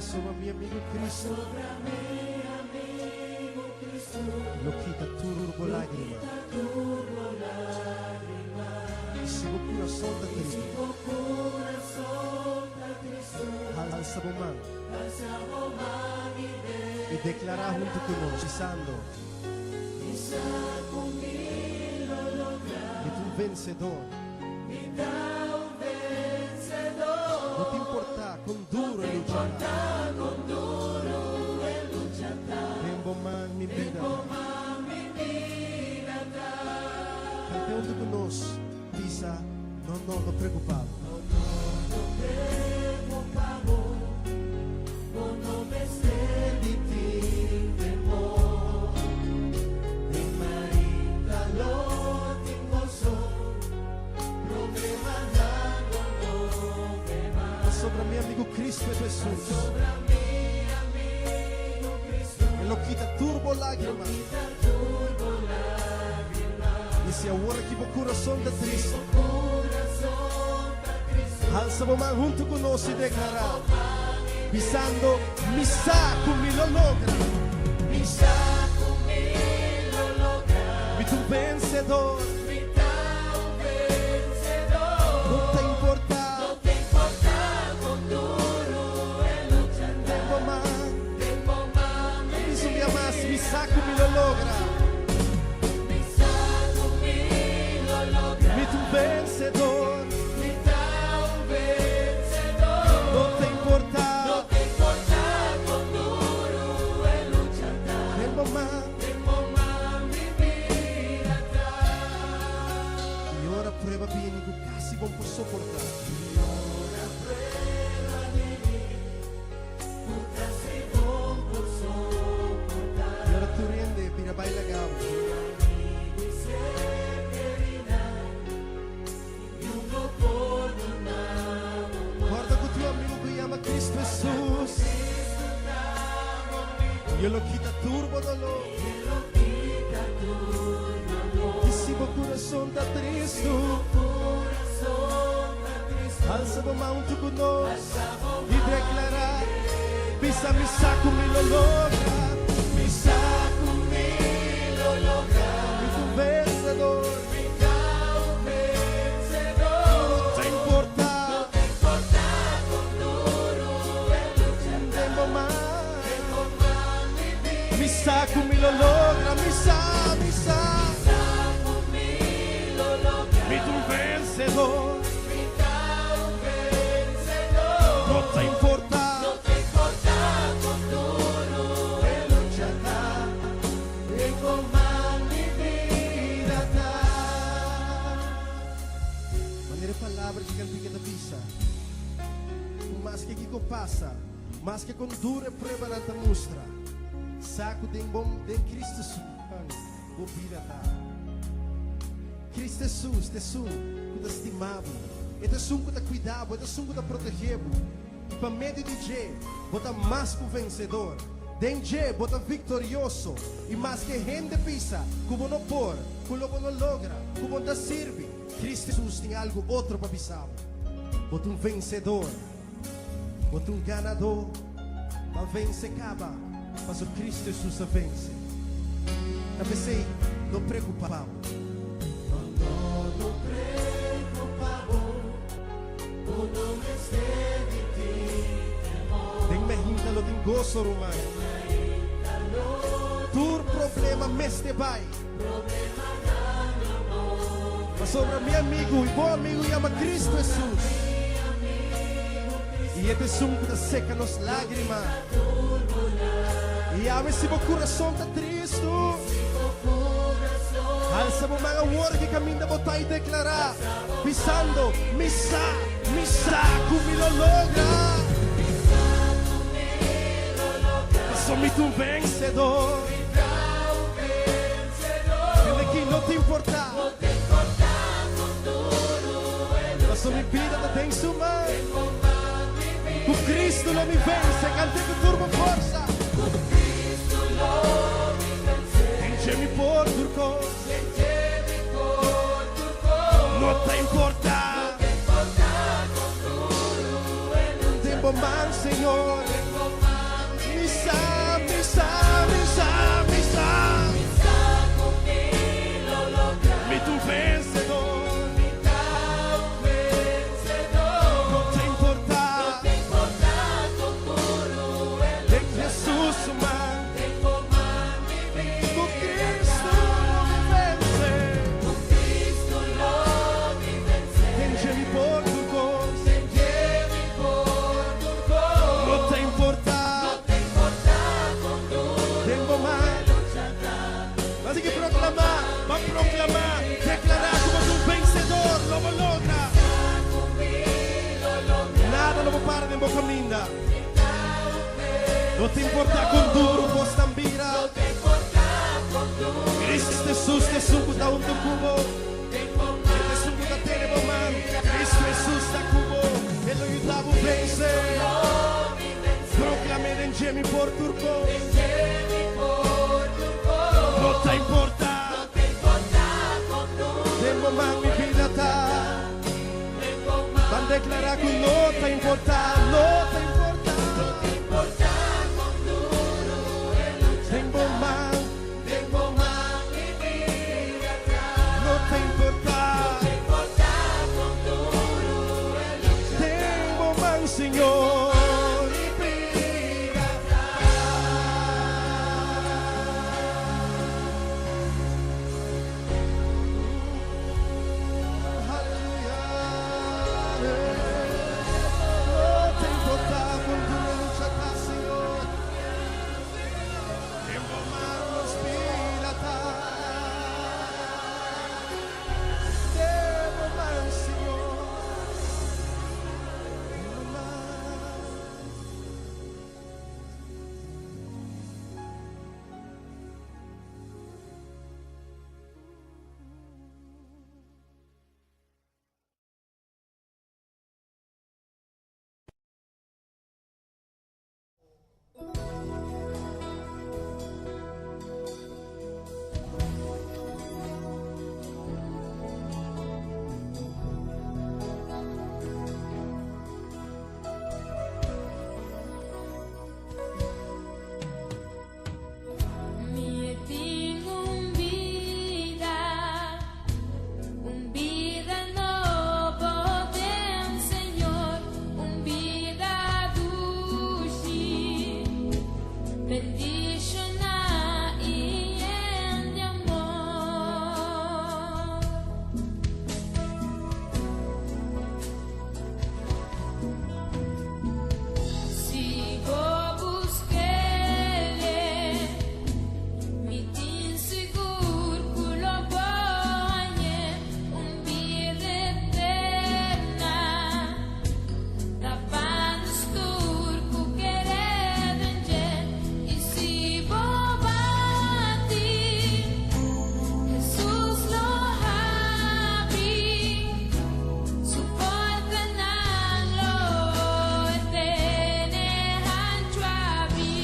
Pasobra mi amigu Cristo. Lo kita tur bo lágrima. I si bo kurason ta tristu. Halsa bo man. I deklará huntu ku nos, bisando. Mi ta un vensedor. No ta importá kon duru e lucha ta. Den bo man mi bida ta. Kant'é huntu ku nos, bisa, No, no, no preokupá bo. Pasobra mi amigu Cristo Jesus. E lo kita tur bo lágrima. I si awor aki bo kurason ta tristu, halsa bo man huntu ku nos i deklará, bisando, Mi sa ku mi lo logra. Mi ta un vensedor. No ta importá. Den bo man. Bisa un bia mas, Mi sa ku mi lo logra. Mi ta un vensedor. No ta importá. Den bo man. I ora prueba bini ku kasi bon por soportá. I ora tur hende bira bai laga bo. Kòrda ku tin un amigu ku yama Kristu Hesus. I e lo kita tur bo doló. I si bo kurason ta tristu, alsa bo man huntu ku nos i deklará, Bisa mi sa ku mi lo logra. Mi sa ku mi lo logra. Mi ta un vensedor. No ta importá. Den bo man. Mi sa ku mi lo logra, mi sa, mi sa. Mi ta un vensedor. No ta importá. Manera e palabra di kantika ta bisa, ku maske kiko pasa, Maske kon duro e pruebanan ta mustra, sa ku den bo den Cristo su man bo bida ta. Cristo Jesus ta esun ku ta stima bo, e ta esun ku ta kuida bo, e ta esun ku ta protege bo, i pa medio di dje bo ta mas ku vensedor. Den dje bo ta viktorioso, i maske hende bisa ku bo no por, ku lo bo no logra, ku bo no ta sirbi, Cristo Jesus tin algu otro pa bisa bo. Bo ta un vensedor. Bo ta un ganadó pa vense kaba, paso Cristo Jesus a vense. Ta p'esei, no preokupá bo. No, no, no preokupá bo, bo no mester di tin temor. Den mehinta lo tin goso, ruman. Den mehinta lo tin Tur goso. problema mester bai. Problemanan lo no Pasobra mi amigu i bo amigu yama Cristo Jesus. I e ta esun ku ta seka nos lágrima. I awe si bo kurason ta tristu, halsa bo man awor ki kaminda bo ta i deklará, bisando, Mi sa, mi sa ku mi lo logra. Pasobra mi ta un vensedor. Hende ki no ta importá. Pasobra mi bida ta den su man. Ku Cristo lo mi vense. Kant'é ku tur bo forsa. Den dje mi por tur kos. No ta importá. Den bo man, Señor. lucha. No ta importá kon duru kosnan bira. Kristu Hesus ta esun ku ta huntu ku bo. E ta esun ku ta tene bo man. Kristu Hesus ta ku bo. E lo yuda bo vense. Proklam'é den dje mi por tur kos. No ta importá. Den bo man mi bida ta. Ban deklará ku no ta importá, no ta importá. Den bo man, no ta importá. Den bo man, Señor. Mi bida ta. Aleluya. No ta importá kon duru e lucha ta, Señor. Den bo man nos bida ta. Den bo man, Señor. Den bo man. Mi tin un bida, un bida nobo den Señor, un bida dushi, bendishoná i yen di amor. Si bo busk'é, mi tin sigur ku lo bo hañ'é un bida eterna. Ta pa nos tur ku kere den dje, i si bo bati, Hesus lo habri su portanan lo tene hanchu habrí.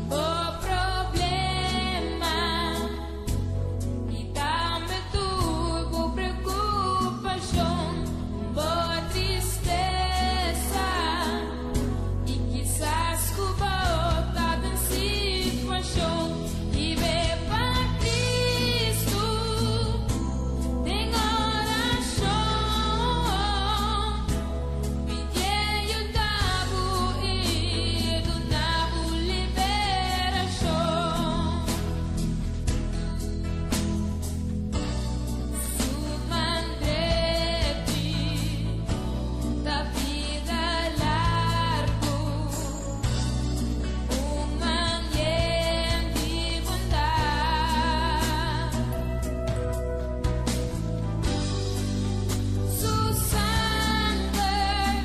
Bo problema i tambe tur bo preokupashon, bo tristesa i kisas ku bo ta den situashon hib'é pa Kristu den orashon. Pidié yuda bo i duna bo liberashon. Su man drechi ta bida largu, un man yen di bondat. Su sanger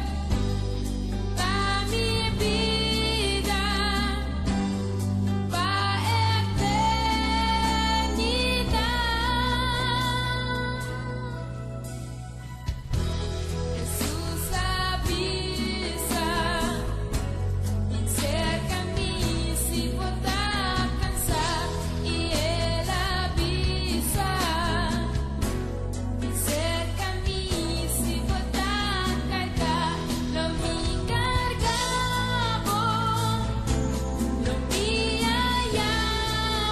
ta mi bida pa eternidat. Hesus a bisa, Bin serka mi si bo ta kansá, i el a bisa, Bin serka mi si bo ta kargá, lo mi karga bo, lo mi haya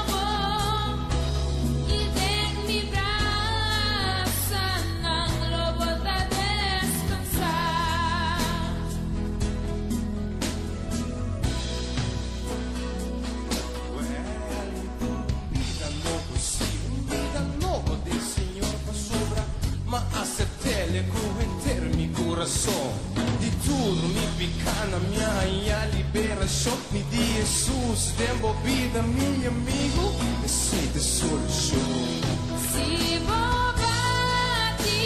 bo, i den mi brasanan lo bo ta deskansá. Well, bida nobo, sí, un bida nobo den Señor pasobra m'a asept'é ku henter mi kurason. Di Tur mi pikánan mi a haña liberashon Mi di Hesus den bo bida mi amigu Esei ta e solushon. Si bo bati,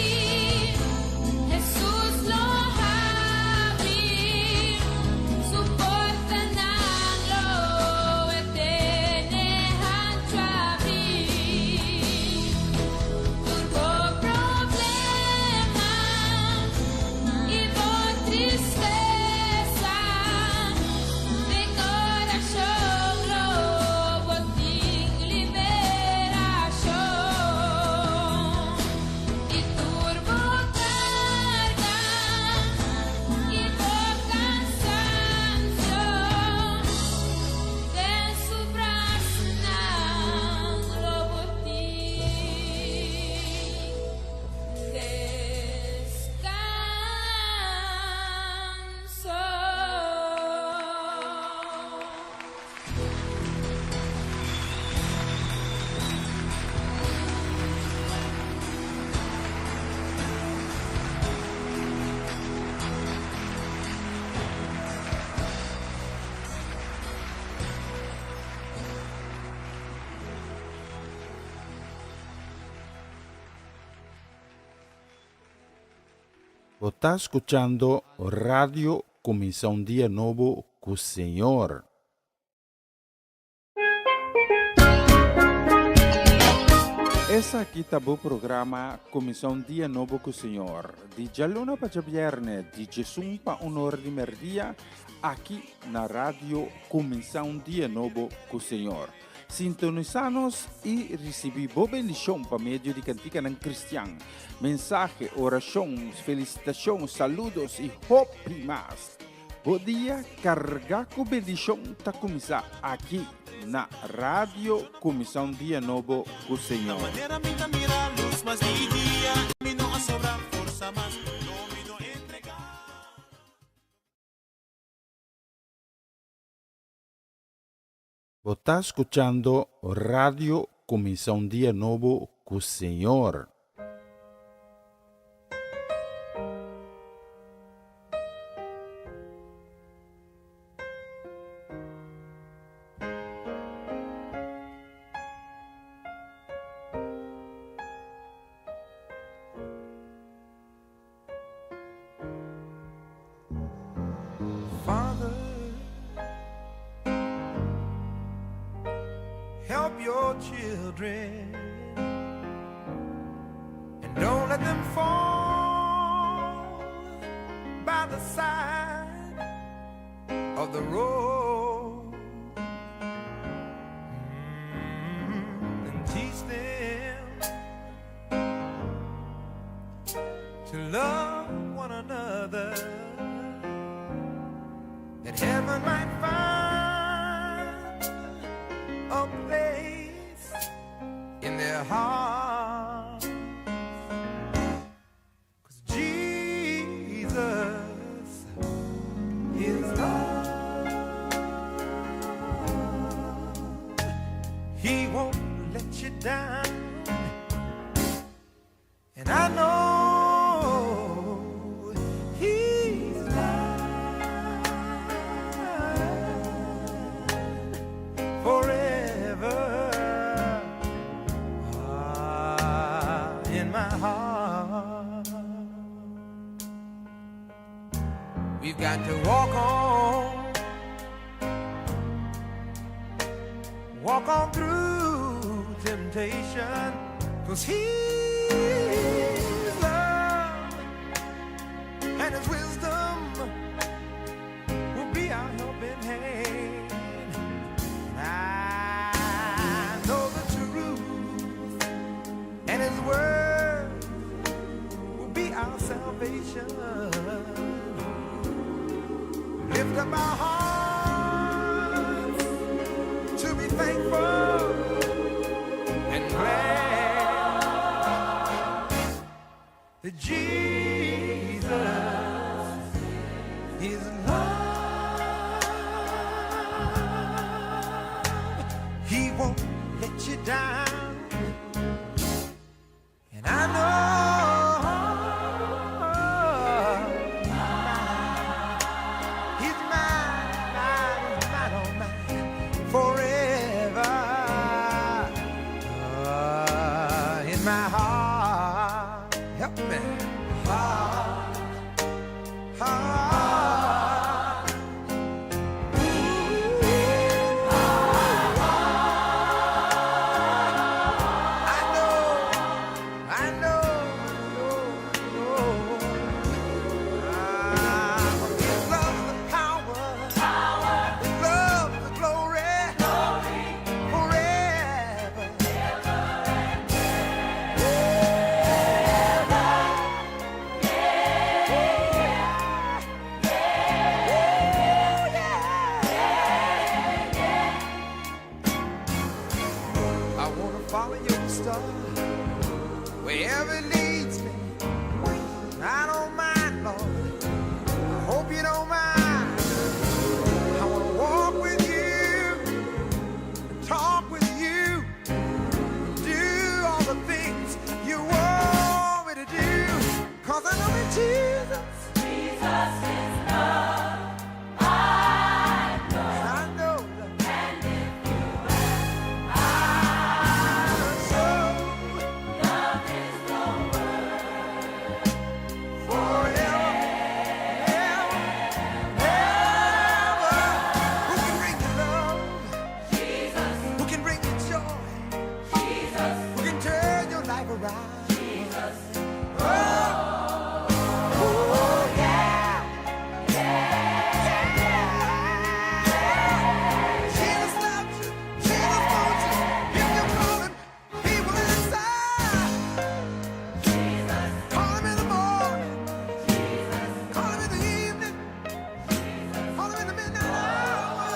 Hesus lo habri Su portanan lo e tene hanchu abri. Tur bo problema i bo tristesa, den orashon lo bo tin liberashon. I tur bo karga i bo kansansio, den su brasanan lo bo tin deskanso. Bo ta skuchando Radio Kuminsá un Dia Nobo ku Señor. Esaki ta bo programa Kuminsá un Dia Nobo ku Señor, di djaluna pa djabièrnè, di djesun pa un ora di mèrdia, aki na Radio Kuminsá un Dia Nobo ku Señor. Sintonisá nos i risibí bo bendishon pa medio di kantikanan kristian, mensahe, orashon, felisitashon, saludos i hopi mas. Bo dia kargá ku bendishon ta kuminsá aki na Radio Kuminsá un Dia Nobo ku Señor. Bo ta skuchando Radio Kuminsá un Dia Nobo ku Señor. Father, help your children and don't let them fall by the side of the road. And teach them to love one another, that heaven might find a place in their hearts. 'Cause Jesus is love. He won't let you down. And I know he's mine forever. Ah, in my heart. We've got to walk on, walk on through temptation, 'cause he's love and his wisdom will be our helping hand. I know the truth, and his word will be our salvation. Lift up our hearts to be thankful and glad that Jesus is love. He won't let you down. And I know. Follow your star wherever it leads me. I don't mind, Lord. I hope you don't mind. I wanna walk with you, talk with you, do all the things you want me to do. 'Cause I know that Jesus. Jesus is love. I know. I know that. And if you ask, So love is the word. Forever, ever, ever. Who can bring you love? Jesus, Who can bring you joy? Jesus, Who can turn your life around? Jesus. Oh, oh yeah. Yeah. Jesus loves you. Jesus wants you. If you call him, he will answer. Jesus, Call him in the morning. Jesus, Call him in the evening. Call him in the midnight hour.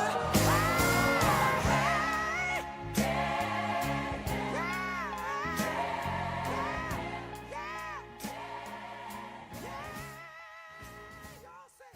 Hey, yeah, yeah, yeah, yeah. Y'all say.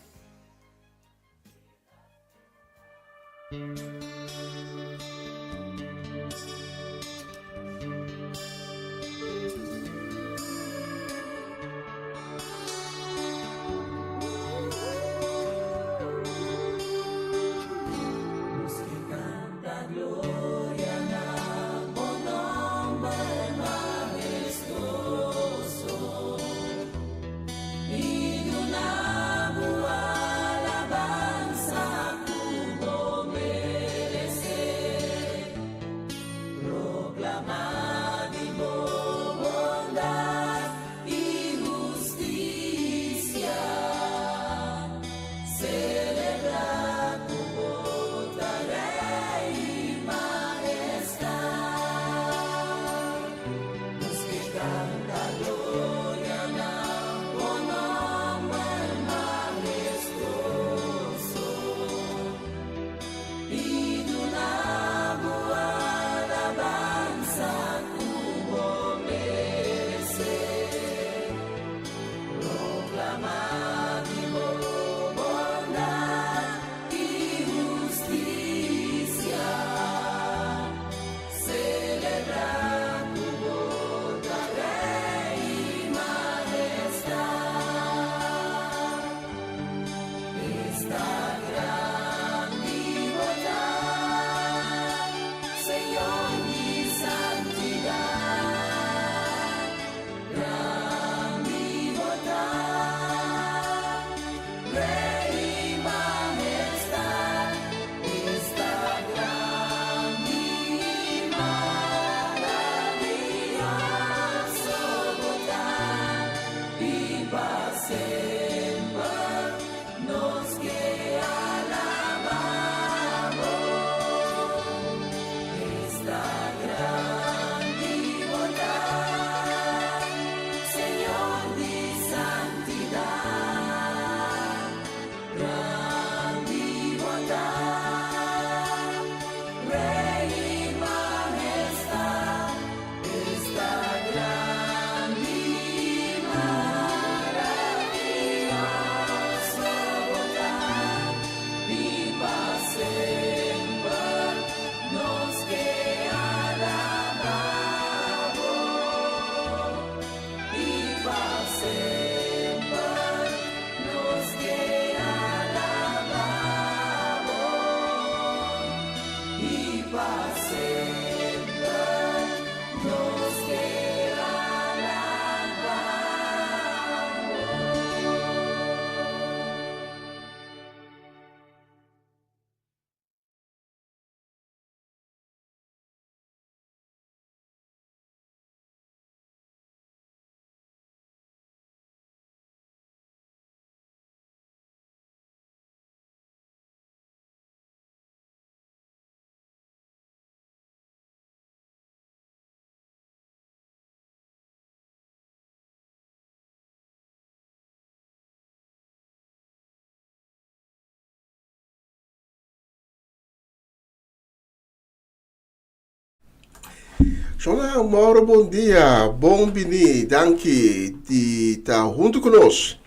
Shona Mauro bon dia, bon bini, danki di ta huntu ku nos.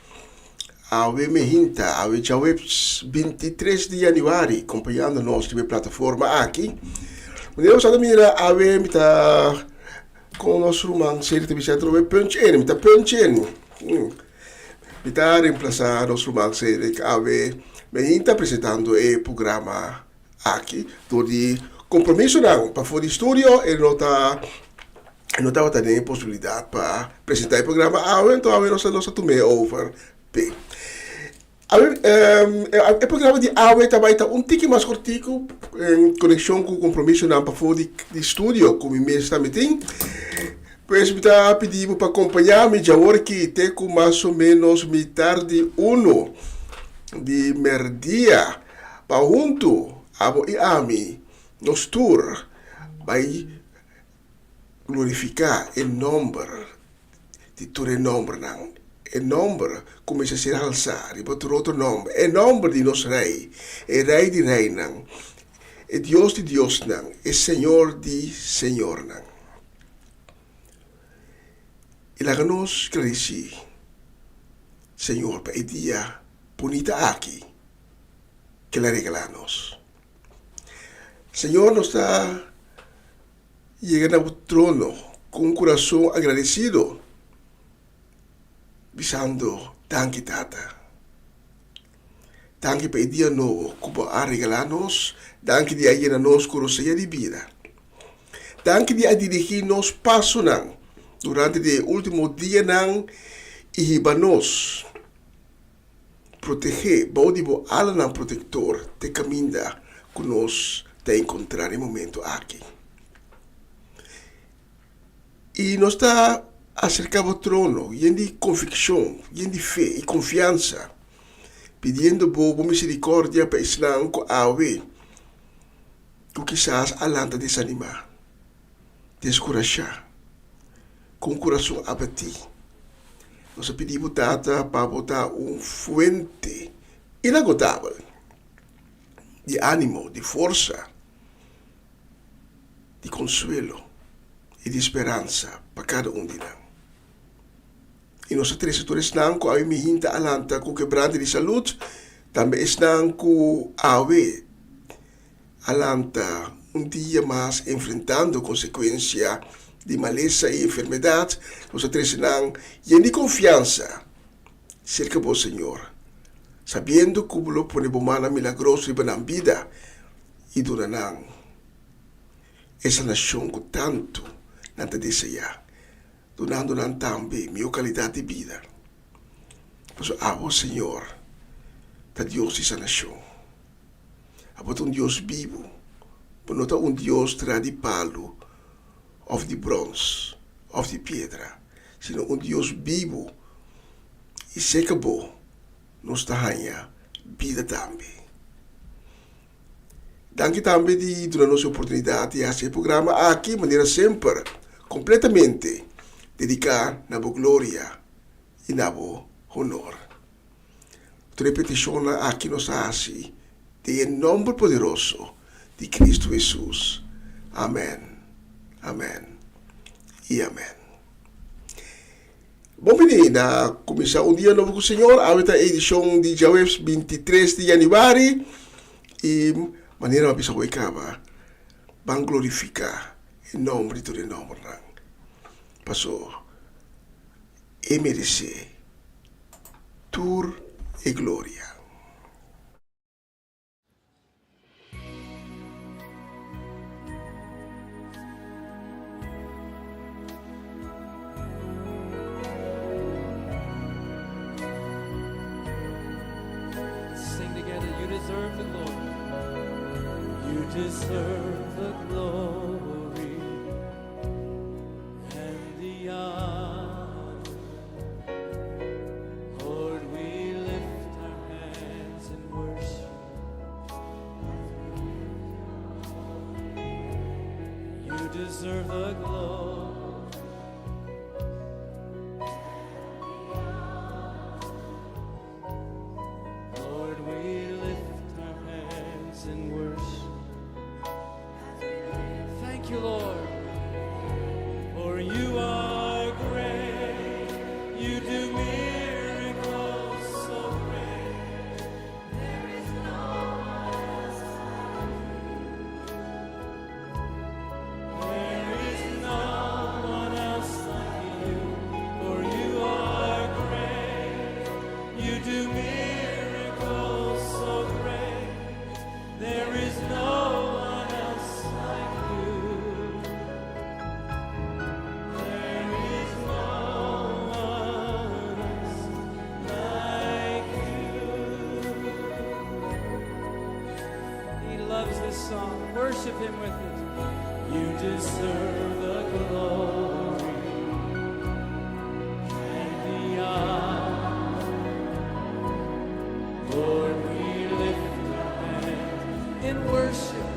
Awe mehinta, awe djaweps 23 di januari, kompañando nos riba e plataforma aki. Manera bo sa ta mira, awe mi ta kon nos ruman Cedric ta bisa atrobe punch in, mi ta punch in. Mi ta remplasá nos ruman Cedric awe mehinta presentando e programa Aki dor di compromisonan pafó di studio e no ta e no tabata den e posibilidad pa presenta e programa awe, enton awe nos a nos a tum'é over p'e. Awe e programa di awe ta bai ta un tiki mas cortico en conexion cu compromisonan pafó di di studio cu mi mes tambe tin. Pues mi ta pidi bo pa compaña mi djawor aki te cu mas o menos mitar di uno di merdia. Pa huntu, abo i ami, nos tur bai glorifiká e nòmber di tur e nòmbernan, e nòmber ku mester ser halsá riba tur otro nòmber, e nòmber di nos Rei, e Rei di reinan, e Dios di diosnan, e Señor di señornan. I laga nos gradisí Señor pa e dia bunita aki. ke el a regalá nos. Señor, nos ta yega na bo trono ku un kurason agradesido, bisando, Danki, Tata. Danki pa e dia nobo ku bo a regalá nos. Danki di a yena nos ku rosea di bida. Danki di a dirigí nos pasonan durante di e último dianan i hiba nos. Protegé bou di bo alanan protektor te kaminda ku nos ta enkontrá den momentu aki. I nos ta aserká bo trono yen di konvikshon, yen di fe i konfiansa, pidiendo bo bo miserikòrdia pa esnan ku awe ku kisas a lanta desanimá. Deskurashá, ku un kurason abatí, nos a pidi bo Tata pa bo ta un fuente inagotabel di ánimo, di forsa, di konsuelo i di speransa pa kada un di nan. I nos a trese tur esnan ku awe mihinta a lanta ku kebrante di salud, tambe esnan ku awe a lanta un dia mas enfrentando konsekuensia di malesa i enfermedat, nos a trese nan yen di konfiansa serka bo, Señor, sabiendo ku bo lo pone bo mannan milagroso riba nan bida i duna nan e sanashon ku tantu nan ta deseá, dunando nan tambe mihó kalidat di bida. Pasobra abo, Señor, ta Dios di sanashon. Abo ta un Dios bibu. Bo no ta un Dios traha di palu òf di bròns òf di piedra, sino un Dios bibu, i serka bo nos ta haña bida tambe. Danki tambe di duna nos e oportunidat di hasi e programa aki manera semper, kompletamente dediká na bo gloria i na bo honor. Tur e petishonnan aki nos a hasi den e nòmber poderoso di Kristu Hesus. Amèn, amèn i amèn. Bon bini na kuminsá un dia nobo ku Señor. Awe ta e edishon di djaweps 23 di yanüari i manera mi a bisa hoy kaba, ban glorifiká e nòmber di tur e nòmbernan, paso e meresé. Tur e gloria. Sing together, you deserve the glory. You deserve the glory and the honor. Lord, we lift our hands in worship. You deserve the glory. Lord, we lift our hands in worship. Thank you, Lord. You are great. You do miracles so great. There is no one else like There is no one else like you, for you are great. You do miracles so great. There is no one else like you. There is no one else like you. He loves this song. Worship him with it. You deserve the glory and the honor. Lord, we lift our hands in worship.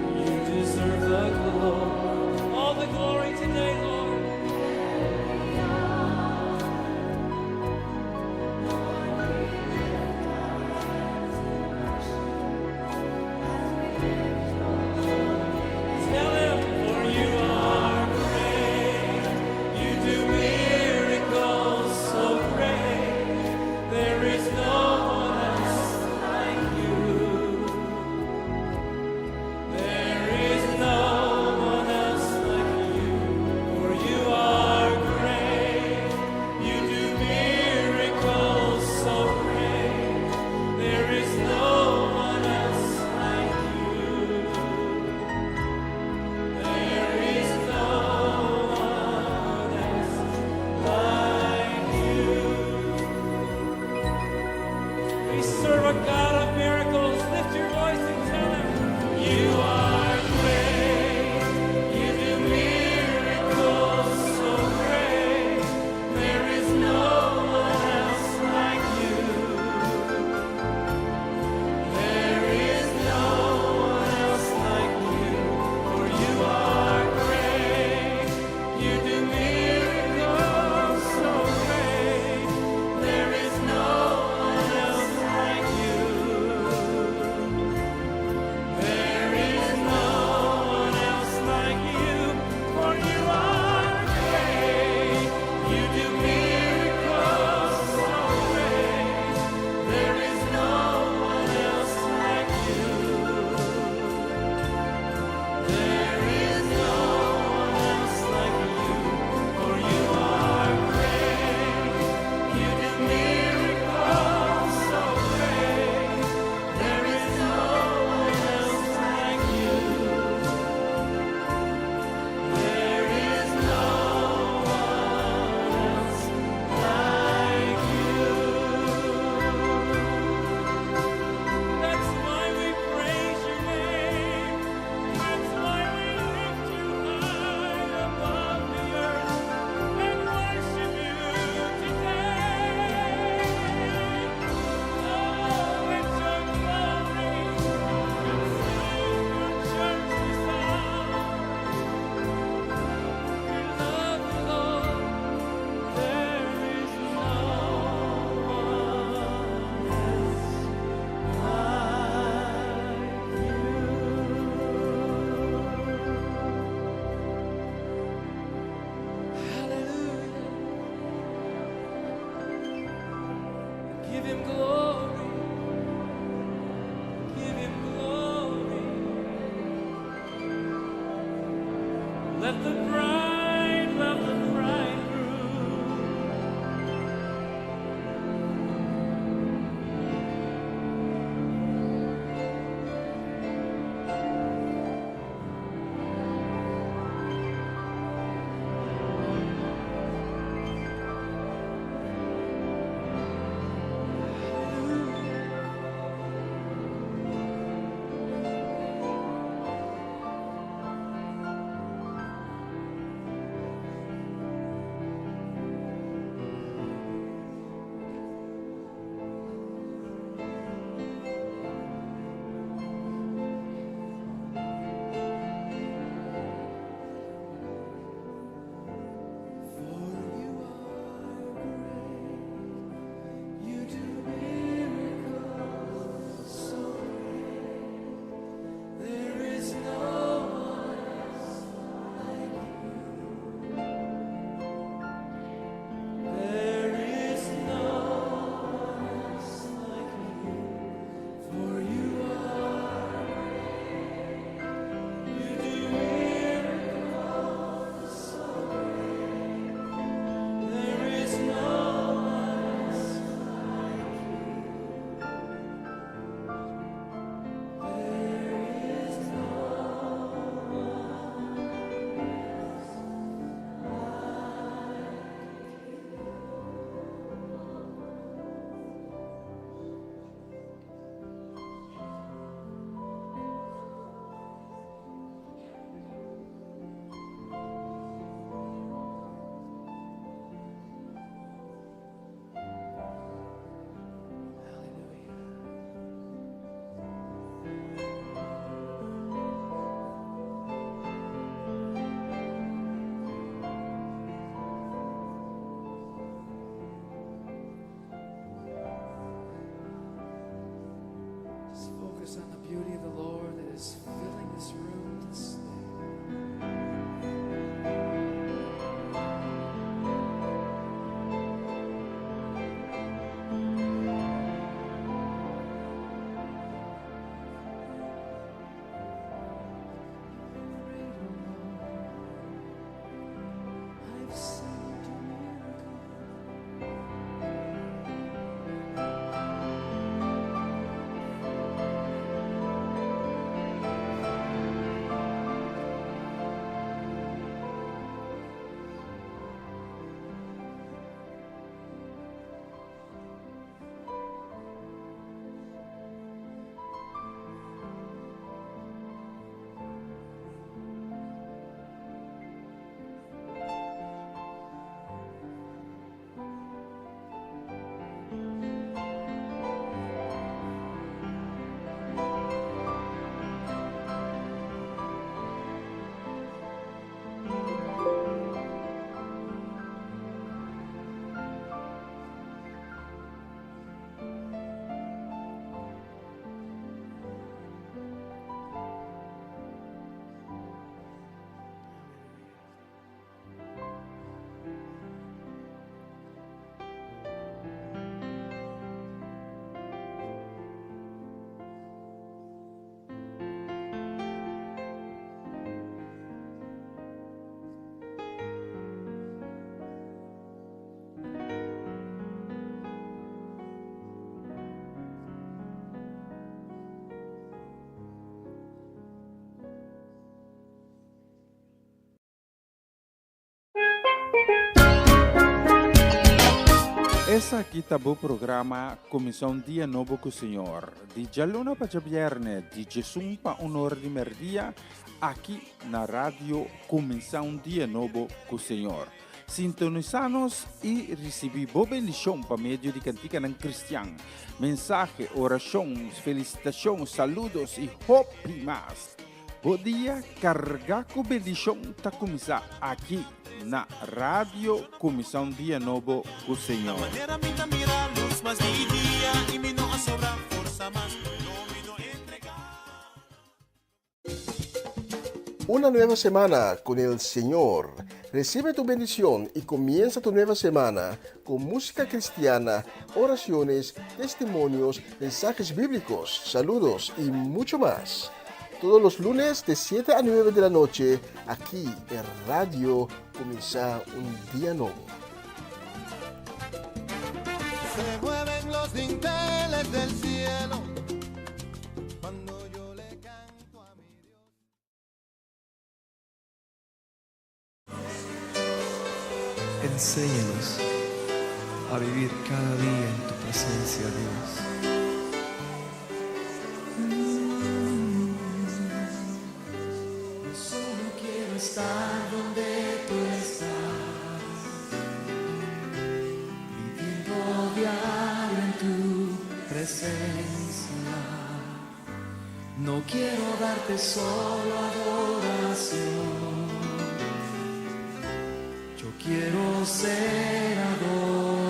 You deserve the glory, all the glory today, Lord. Tell him, for you are great. You do miracles so great. There is no one else like you. There is no one else like you, for you are great. You do miracles so great. There is no one else like you. There is no one else like you. We serve a God of miracles. Lift your voice and tell him, You are great. You do miracles so great. There is no one else like you. There is no one else like you, for you are great. You do miracles so great. There is no one else like you. There is no one else like you, for you are great. You do miracles so great. There is no one else like you. There is no one else like you, for you are great. You do miracles so great. There is no one else like you. There is no one else like you. That's why we praise your name. That's why we lift you high above the earth and worship you today. Oh, let your glory consume your church this hour. We love you, Lord. There is no one else like you. Hallelujah. Give him glory. Give him glory. Let the bride love the bridegroom. Esaki ta bo programa Kuminsá un Dia Nobo ku Señor, di djaluna pa djabièrnè di djesun pa un or di mèrdia, aki na Radio Kuminsá un Dia Nobo ku Señor. Sintonisá nos i risibí bo bendishon pa medio di kantikanan kristian, mensahe, orashon, felisitashon, saludos i hopi mas. Bo dia kargá ku bendishon ta kuminsá aki na Radio Kuminsá un Dia Nobo ku Señor. Una nueva semana con el Señor. Recibe tu bendición y comienza tu nueva semana con música cristiana, oraciones, testimonios, mensajes bíblicos, saludos y mucho más. Todos los lunes de 7 a 9 de la noche, aquí en Radio Comienza un Día Nuevo. Se mueven los dinteles del cielo cuando yo le canto a mi Dios. Enséñanos a vivir cada día en tu presencia, Dios. Yo solo quiero estar donde tú estás, viviendo diario en tu presencia. No quiero darte solo adoración, yo quiero ser adorador.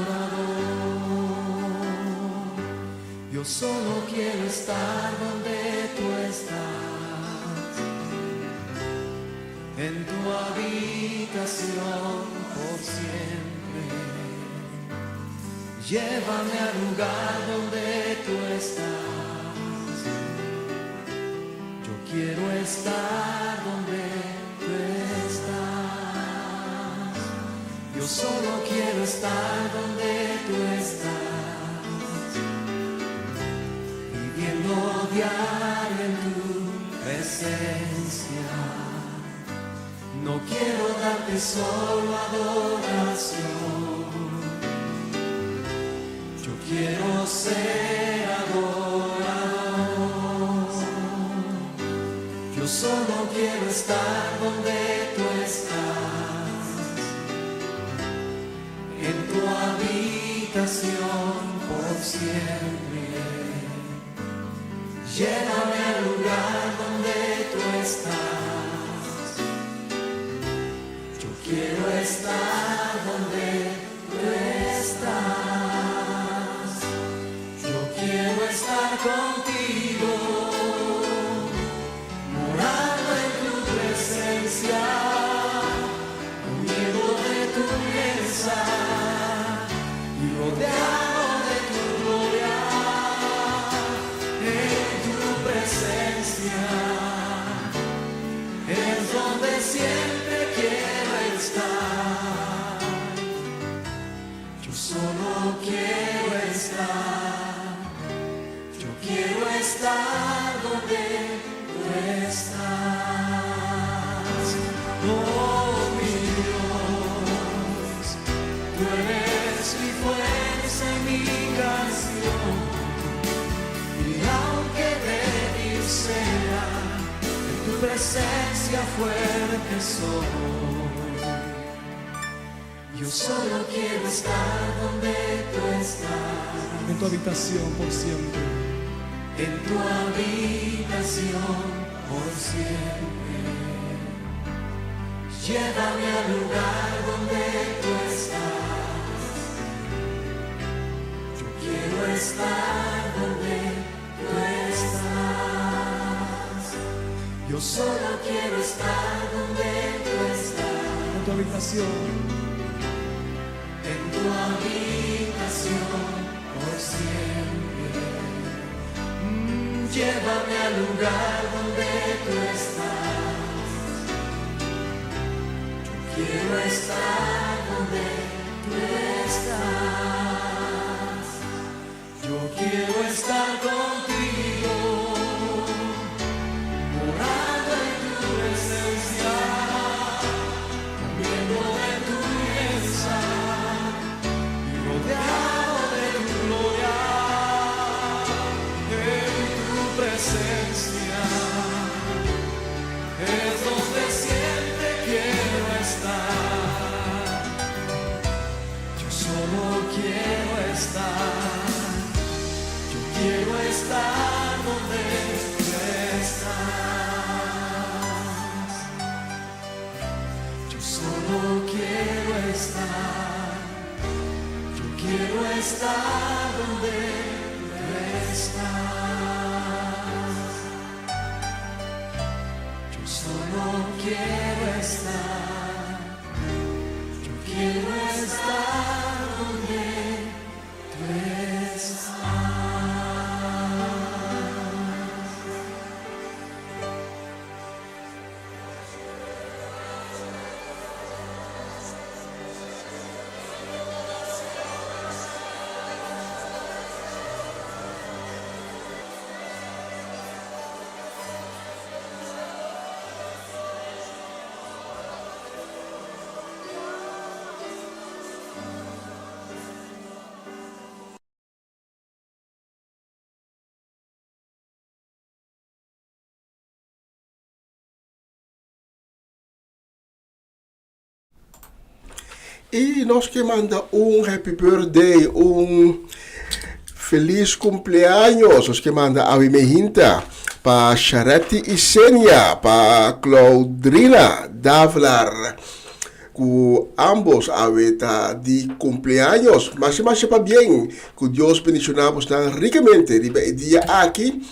Yo solo quiero estar donde tú estás, en tu habitación por siempre. Llévame al lugar donde tú estás. Yo quiero estar donde tú estás. Yo solo quiero estar donde tú estás, viviendo diario en tu presencia. No quiero darte solo adoración. Yo quiero ser adorador. Yo solo quiero estar donde tú estás, en tu habitación por siempre. Llévame al lugar donde tú estás. Yo quiero estar donde tú estás. Yo quiero estar contigo, morando en tu presencia, comiendo de tu mesa y rodeado de tu gloria. En tu presencia es donde siempre quiero estar. Yo solo quiero estar. Yo quiero estar donde tú estás. Oh mi Dios, tú eres mi fuerza y mi canción. Y aunque débil sea, en tu presencia fuerte soy. Yo solo quiero estar donde tú estás. En tu habitación por siempre. En tu habitación por siempre. Llévame al lugar donde tú estás. Yo quiero estar donde tú estás. Yo solo quiero estar donde tú estás. En tu habitación. En tu habitación por siempre. Llévame al lugar donde tú estás. Yo quiero estar donde tú estás. Yo quiero estar contigo, morando en tu presencia, comiendo de tu mesa. presencia es donde siempre quiero estar. Yo solo quiero estar. Yo quiero estar donde tú estás. Yo solo quiero estar. Yo quiero estar donde tú estás. Yo solo quiero estar. Yo quiero estar donde tú estás. I nos ke manda un happy birthday, un felis kumpleaños. Nos ke manda awe mehinta pa Sharetti Isenia, pa Claudrina Davlar, ku ambos awe ta di kumpleaños. Masha masha pabien, ku Dios bendishoná bosnan rikamente riba e dia aki,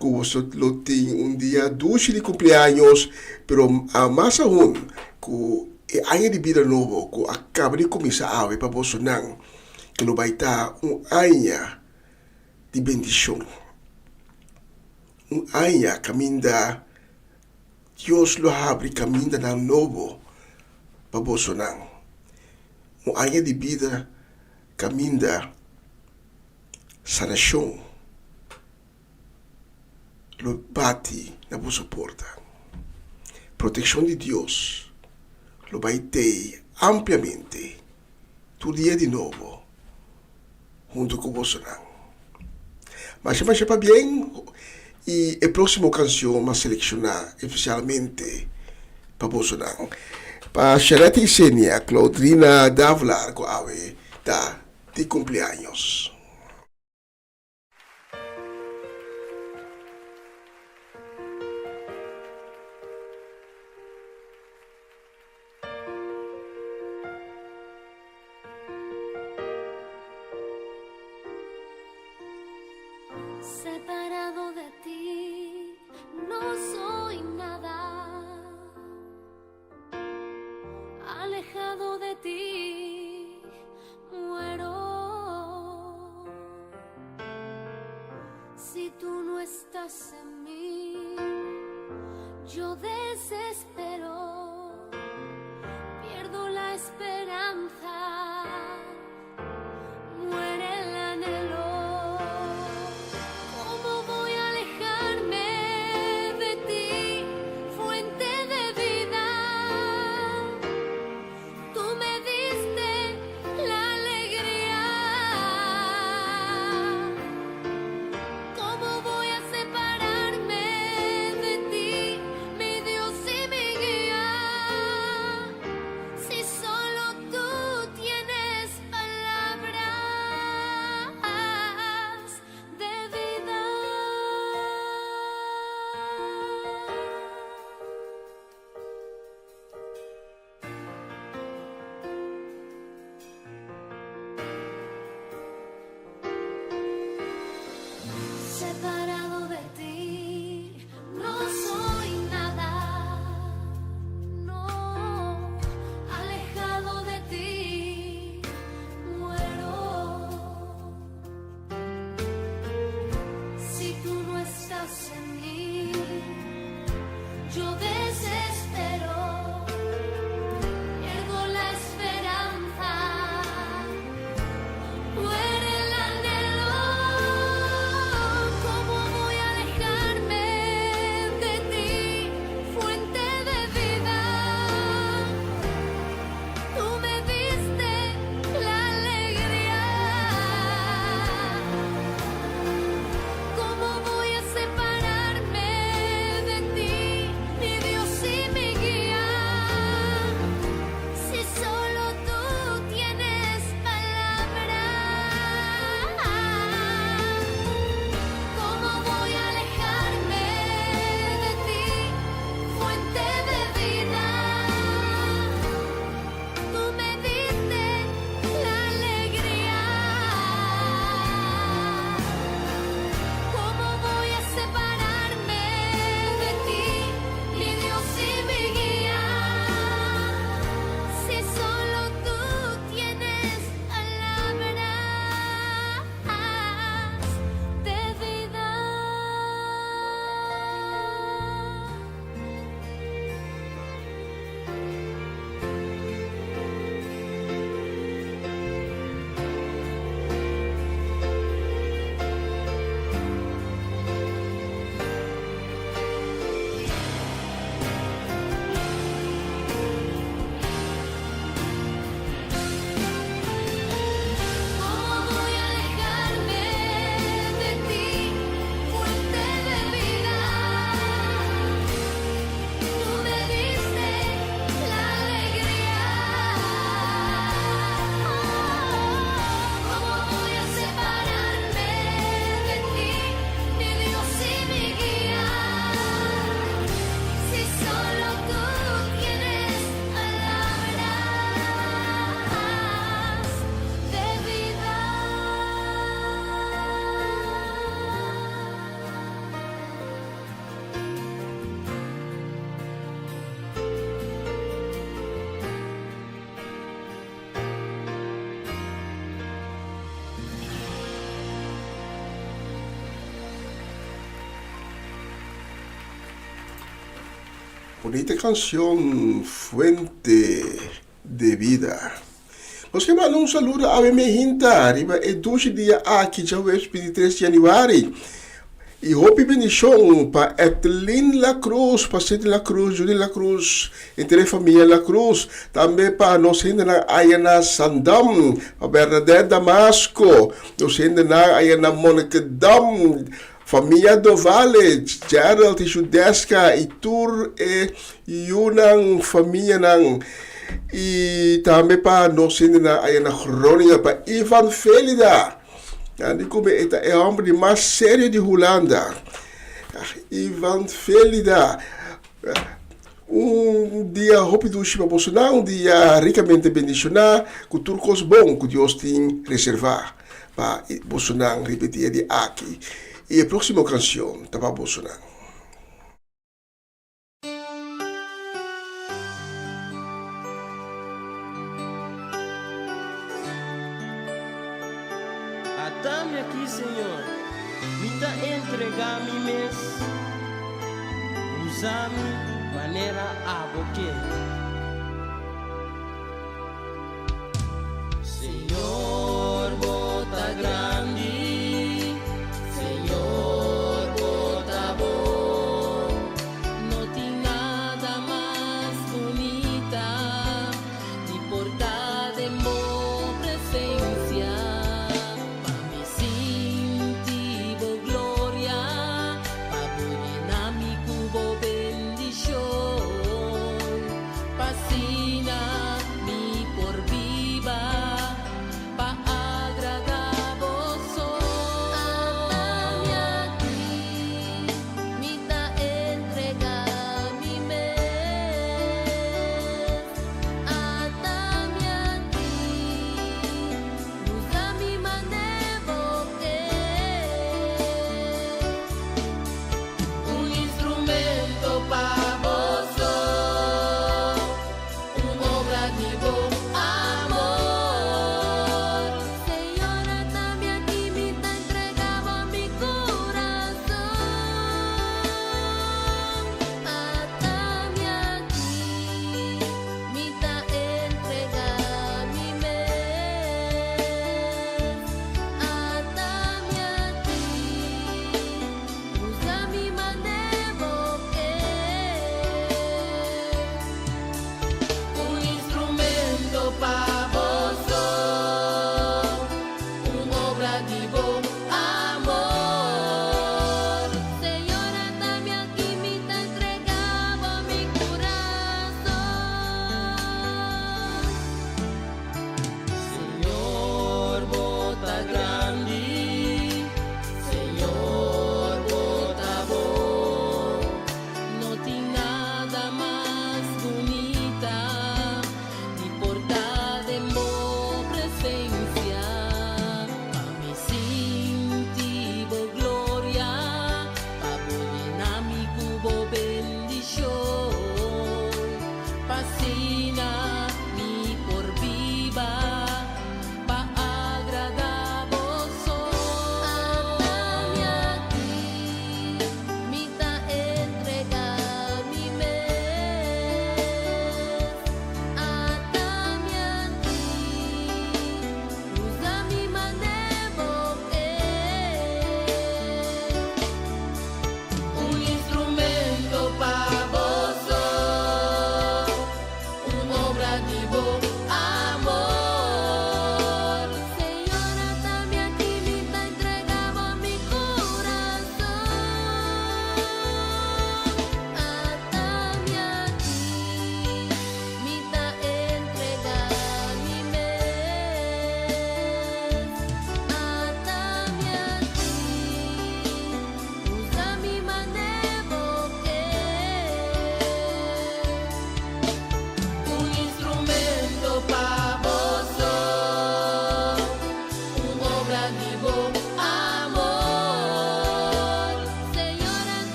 ku boso lo tin un dia dushi di kumpleaños, pero mas aun ku E aña di bida nobo ku a kaba di kuminsá awe pa bosonan, ke lo bai ta un aña di bendishon, un aña kaminda Dios lo habri kamindanan nobo pa bosonan, un aña di bida kaminda sanashon lo bati na boso porta. Protekshon di Dios lo bai tei ampliamente tur dia di nobo huntu ku bosonan. Masha masha pabien i e próksimo kanshon m'a selekshoná espesialmente pa bosonan. Pa Sharette Isenia Claudrina Davelaar ku awe ta di kumpleaños. Separado de ti no soy nada. Alejado de ti muero. Si tú no estás en mí, yo desespero, pierdo la esperanza, muere el anhelo. ¿Cómo voy a alejarme de ti, fuente de vida? Tú me diste la alegría. ¿Cómo voy a separarme de ti, mi Dios y mi guía? Si solo Bunita canción Fuente de Vida. Nos ke manda un saludo awe mehinta riba e dushi dia aki djaweps 23 di januari. I hopi bendishon pa Ethelyn La Cruz, pa Cindy La Cruz, Judy La Cruz, henter e famia La Cruz. Tambe pa nos hendenan aya na Sandam, pa Bernadette Damasco, nos hendenan aya na Monnikendam, Famia Dovale, Gerald i Judeska i tur e yunan, famianan. I tambe pa nos hendenan aya na Groningen, pa Ivan Felida. Nan di kume e ta e hòmber di mas serio di Hulanda. Ivan Felida. Un dia hopi dushi pa bosonan, un dia rikamente bendishoná ku tur kos bon ku Dios tin reservá pa bosonan riba e dia di aki. I e próksimo kanshon ta pa bosonan. Atami aki, Señor, mi ta entregá mi mes. Usa mi manera abo ke. Señor, bo ta grandi, Señor, bo ta bon. No tin nada mas bunita di por ta den bo presencia. Pa mi sinti bo gloria, pa bo yena mi ku bo bendishon. Pa.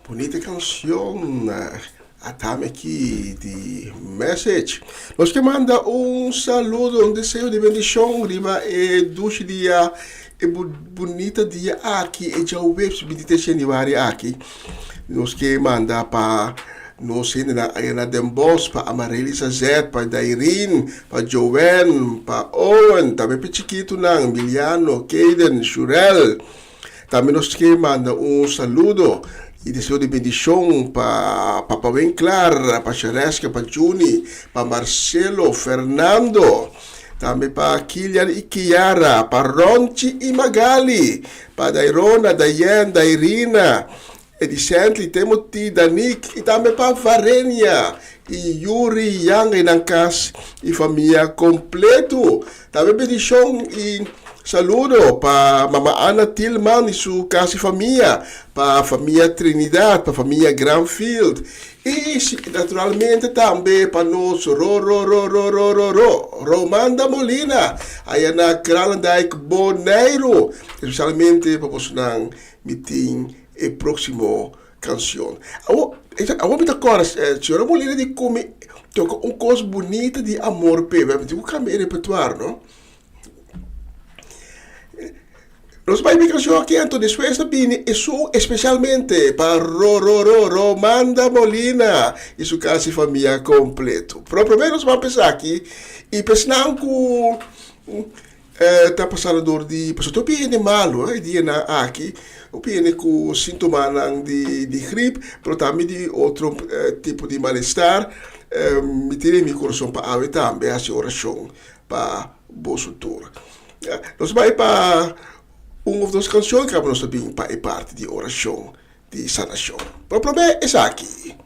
Bunita canción Atame aki di Message. Nos ke manda un saludo, un deseo di bendicion riba e dushi dia, e bunita dia aki, e djaweps 23 januari aki. Nos ke manda pa nos hendenan aya na Den Bosch, pa Amarelisa Zet, pa Dairin, pa Joanne, pa Owen, tambe pa e chikitunan, Miliano, Kayden, Shurel. Tambe nos ke manda un saludo y deseo di bendicion pa Papa Winklar, pa Shereska, pa Juni, pa Marcelo, Fernando, tambe pa Kilian y Kiara, pa Ronchi y Magali, pa Dairona, Dayen, Dairina, Edicently, Timothy, Danique y tambe pa Varenia y Yuri, Yang y nan cas y famia completo. Tambe bendicion y saludo pa Mama Ana Tilman y su cas y famia, pa famia Trinidad, pa famia Granfield y naturalmente tambe pa nos Ro Ro Ro Ro Ro Ro Ro Romanda Molina aya na Kralendijk Boneiru, especialmente pa bosonan Mi tin e próximo canción. Awor, awor mi ta kòrda, señora Molina di ku mi toka un kos bunita di amor p'e, mi tin ku kambia e repertoire, no? Nos bai mi canción aki, anto despues ta bini esun especialmente pa Ro Ro Ro Romanda Molina y su casi famia completo. Pero prome nos ban p'esaki aki y p'esnan ku E ta pasando dor di pasobra tur hende malu e dianan aki, hopi hende ku sintomanan di di grip, pero tambe di otro tipo di malestar. Mi tene mi kurason pa awe tambe hasi orashon pa boso tur. Nos bai pa un of dos kanshon kaba nos ta bin pa e parti di orashon di sanashon. Pero promé esaki.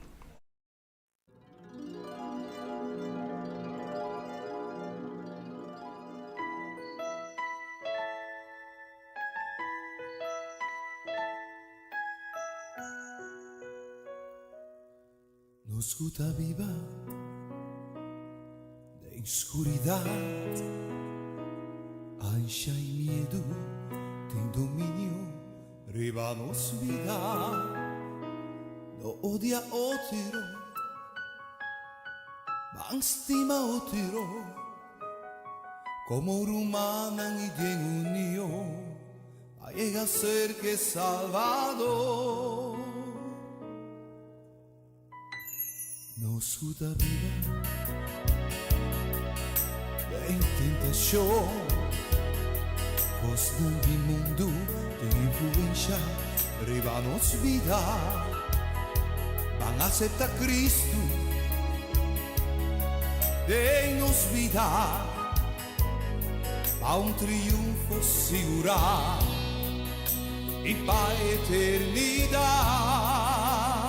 Nos ku ta biba den skuridat, ansha i miedu tin dominio riba nos bida. No odia otro, ban stima otro komo rumannan i den union pa yega serka e Salvador. Nos ku ta biba den tentashon, kosnan di mundu tin influensha riba nos bida. Ban asepta Kristu den nos bida pa un triunfo sigurá i pa eternidat.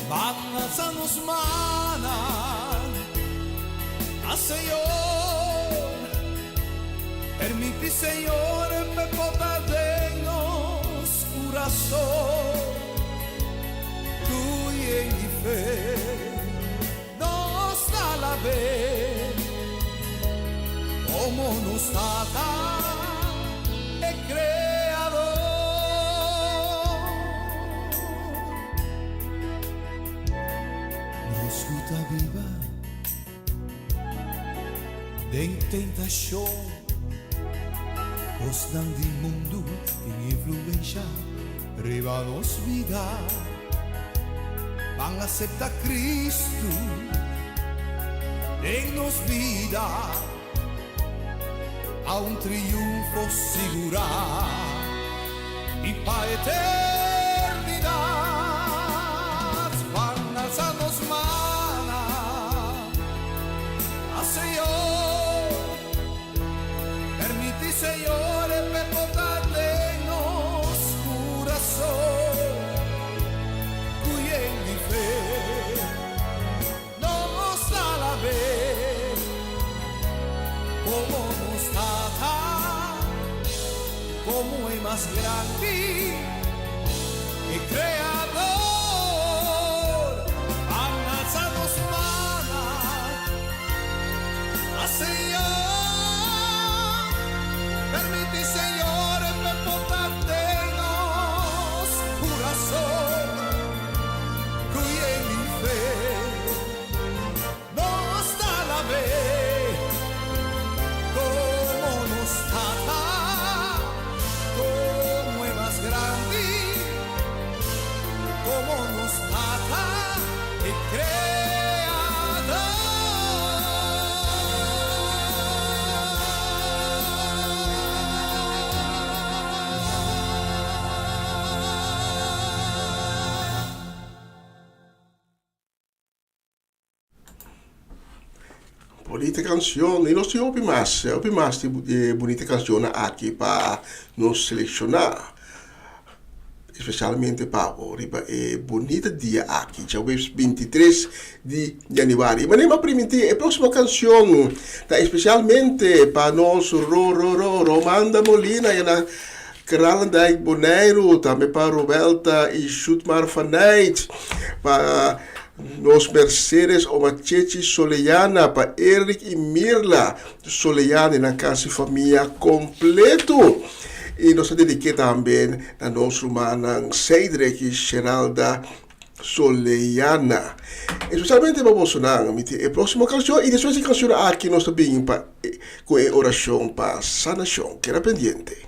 Ban alsa nos mannan na Señor, permiti Señor p'e por ta den nos kurason. Ku yen di fe nos ta alab'é komo nos Tata, e Kreador. Nos ku ta biba den tentashon, kosnan di mundu tin influensha Riba nos bida ban acepta Cristo den nos bida pa un triunfo sigura y pa eternidad ban alza nos manan a Señor. Permiti Señor e p'e por ta den nos curason cu yen di fe nos ta alab'é como nos Tata, como e mas grandi, e Creador. Ban alza nos manan. A Señor, permiti Señor p'e por ta den nos curason. Bunita kanshon. I nos tin hopi mas, hopi mas di e bunita kanshonnan aki pa nos selekshoná. Espesialmente pa bo riba e bunita dia aki, djaweps 23 di yanüari. I manera mi a primintí, e próksimo kanshon ta espesialmente pa nos Ro Ro Ro Romanda Molina i na Kralendijk, Boneiru, tambe pa Roelta i Shutmar van Nijt, pa nos Mercedes Oma Chechi Soleana, pa Eric i Mirla Soleana i nan kasi famia kompleto. I nos ta dedik'é tambe na nos rumannan Cedric i Sheralda Soleana. Espesialmente pa bosonan, mi tin e próksimo kanshon i despues di e kanshon aki nos ta bin pa ku e orashon pa sanashon. Keda pendiente.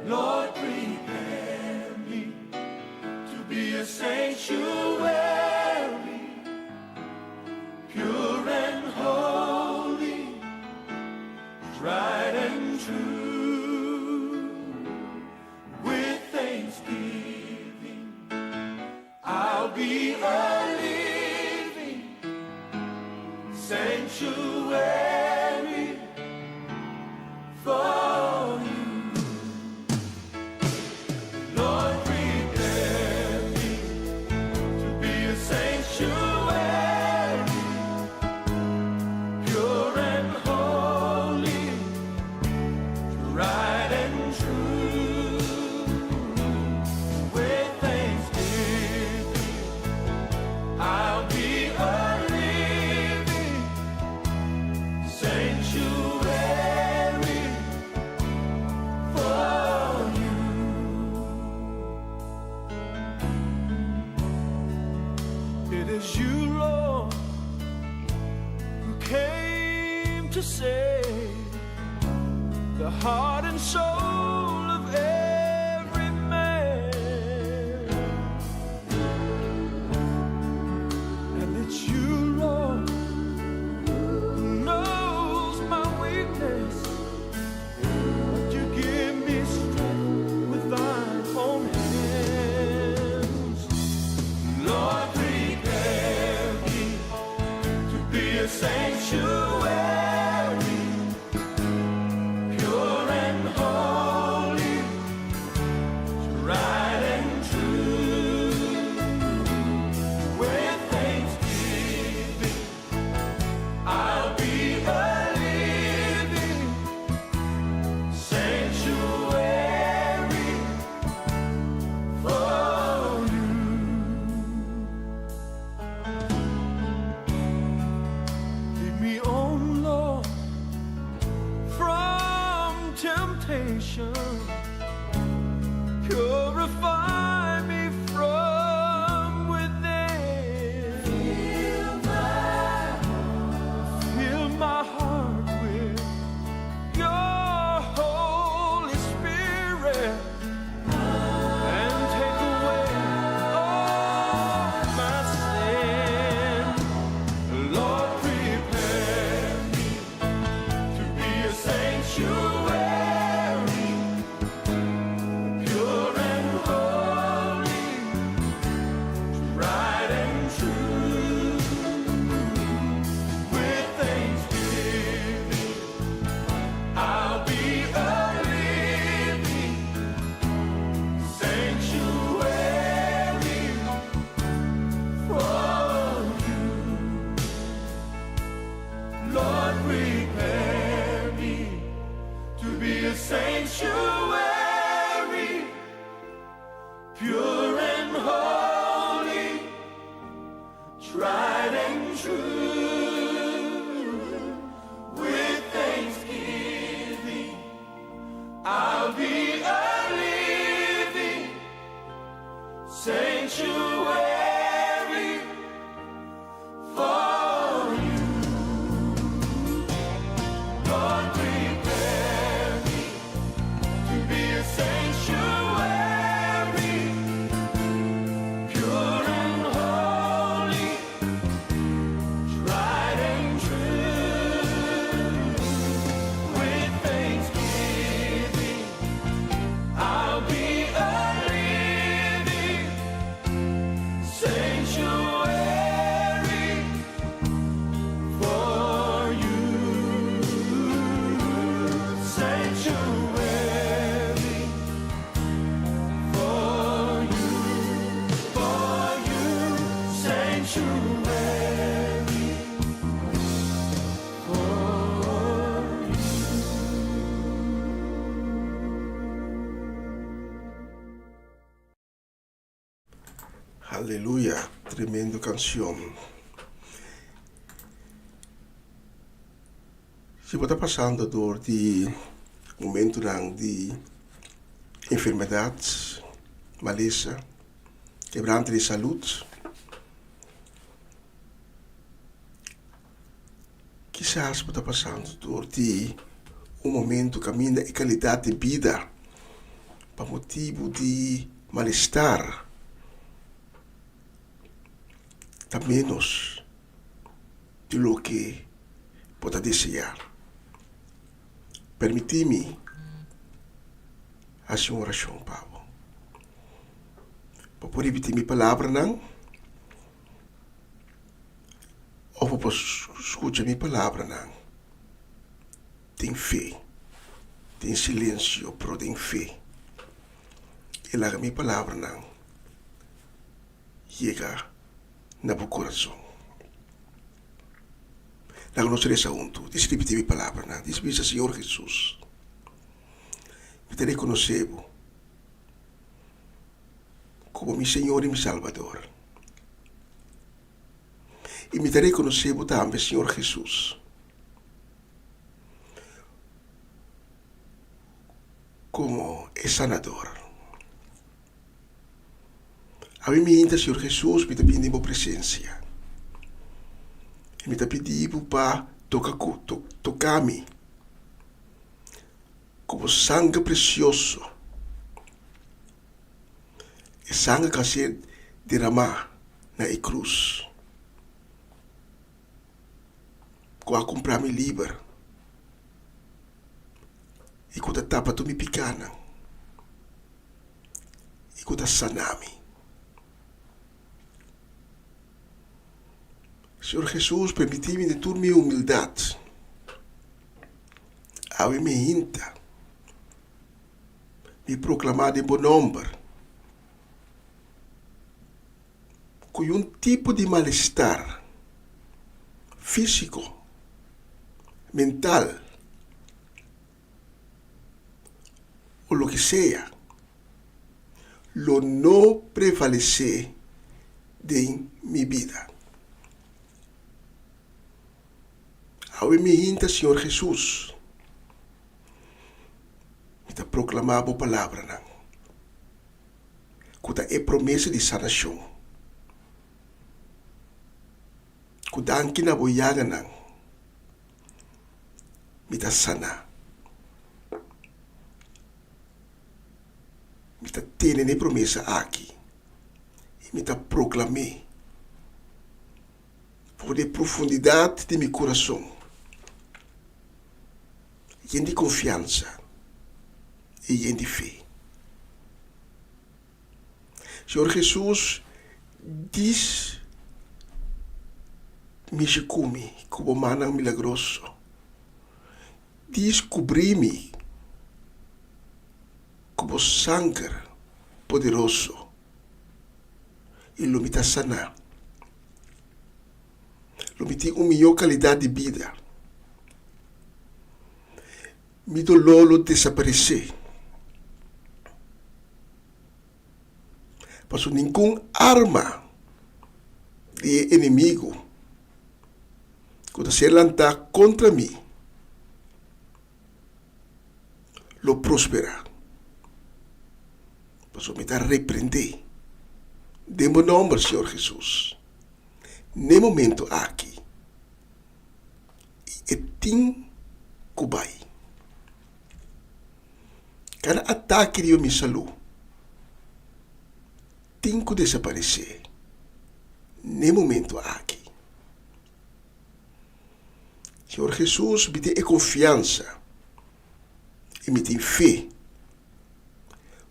Lord, prepare me to be a sanctuary, pure and holy, tried and true. With thanksgiving, I'll be a living sanctuary for you. Lord, prepare me to be a sanctuary, pure and holy, tried and true. With thanksgiving, I'll be a living sanctuary for you. It is you, Lord, who came to save the heart and soul of every man. And it's you, Lord, who knows my weakness. But you give me strength with thine own hands. Lord, prepare me to be a sanctuary, pure and holy, tried and true. With thanksgiving, I'll be a living sanctuary for you. Lead me on, Lord, from temptation. Purify me from within. Fill my heart with your Holy Spirit and take away all my sin. Lord, prepare me to be a sanctuary, pure and holy, tried and true. With thanksgiving, I'll be a living sanctuary for you. Lord, prepare me to be a sanctuary, pure and holy, tried and true. With thanksgiving, I'll be a living sanctuary for you. Lord, prepare me to be a sanctuary, Aleluya, tremendo canción. Si bo ta pasando door di momentonan di enfermedad, malesa, kebrante di salud, kisas bo ta pasando door di un momento kaminda e kalidat di bida pa motibu di malestar ta menos di loke bo ta deseá. Permití mi hasi un orashon pa bo. Bo por ripití mi palabranan òf bo por skucha mi palabranan den fe, den silensio pero den fe i laga mi palabranan yega na bo kurason. Laga nos resa huntu. Dis ripití mi palabranan. Dis bisa, Señor Hesus, mi ta rekonosé bo komo mi Señor i mi Salbador. I mi ta rekonosé bo tambe, Señor Hesus, komo e Sanador. Awe mi hinta, Señor Hesus, mi ta bini den bo presensia. I mi ta pidi bo pa toka ku, toka mi ku bo sanger presioso, e sanger ku a ser deramá na e krus, ku a kumpra mi liber i ku ta tapa tur mi pikanan. i ku ta sana mi. Señor Hesus, permití mi den tur mi humildat awe mi hinta mi proklamá den bo nòmber ku un tipo di malestar físiko, mental, o loke sea, lo no prevalesé den mi bida. Awe mi hinta, Señor Hesus, mi ta proklamá bo palabranan, ku ta e promesa di sanashon, ku danki na bo yaganan, Mi ta saná. Mi ta tene na e promesa aki i mi ta proklam'é for di e profundidat di mi kurason, yen di konfiansa i yen di fe. Señor Hesus dis mishi ku mi ku bo mannan milagroso. Dis kubrí mi ku bo sanger poderoso i lo mi ta saná. Lo mi tin un mihó kalidat di bida. Mi doló lo desaparesé. Pasobra ningun arma di e enemigu ku ta ser lantá kontra mi lo prosperá. Pasobra mi ta reprendé den bo nòmber, Señor Hesus, n'e momento aki. I e tin ku bai. Kada atake riba mi salú tin ku desaparesé n'e momentu aki. Señor Hesus, mi tin e konfiansa i mi tin fe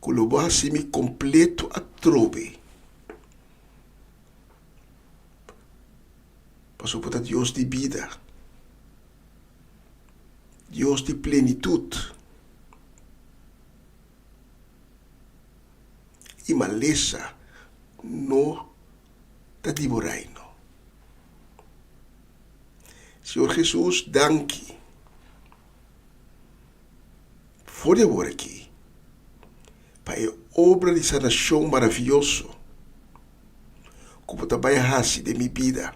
ku lo bo hasi mi kompleto atrobe. Pasobra bo ta Dios di bida, Dios di plenitut i malesa no ta di bo reino. Señor Hesus, danki for di awor aki pa e obra di sanashon maravioso. ku bo ta bai hasi den mi bida.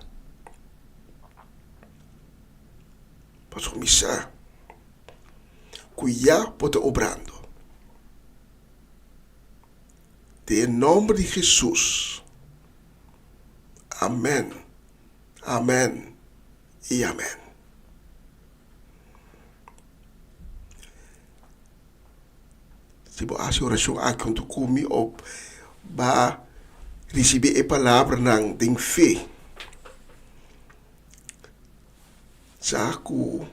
Pasobra mi sa ku ya bo ta obrando. Den e nòmber di Hesus, amèn, amèn i amèn. Si bo hasi orashon aki huntu ku mi òf ba risibí e palabranan den fe, sa ku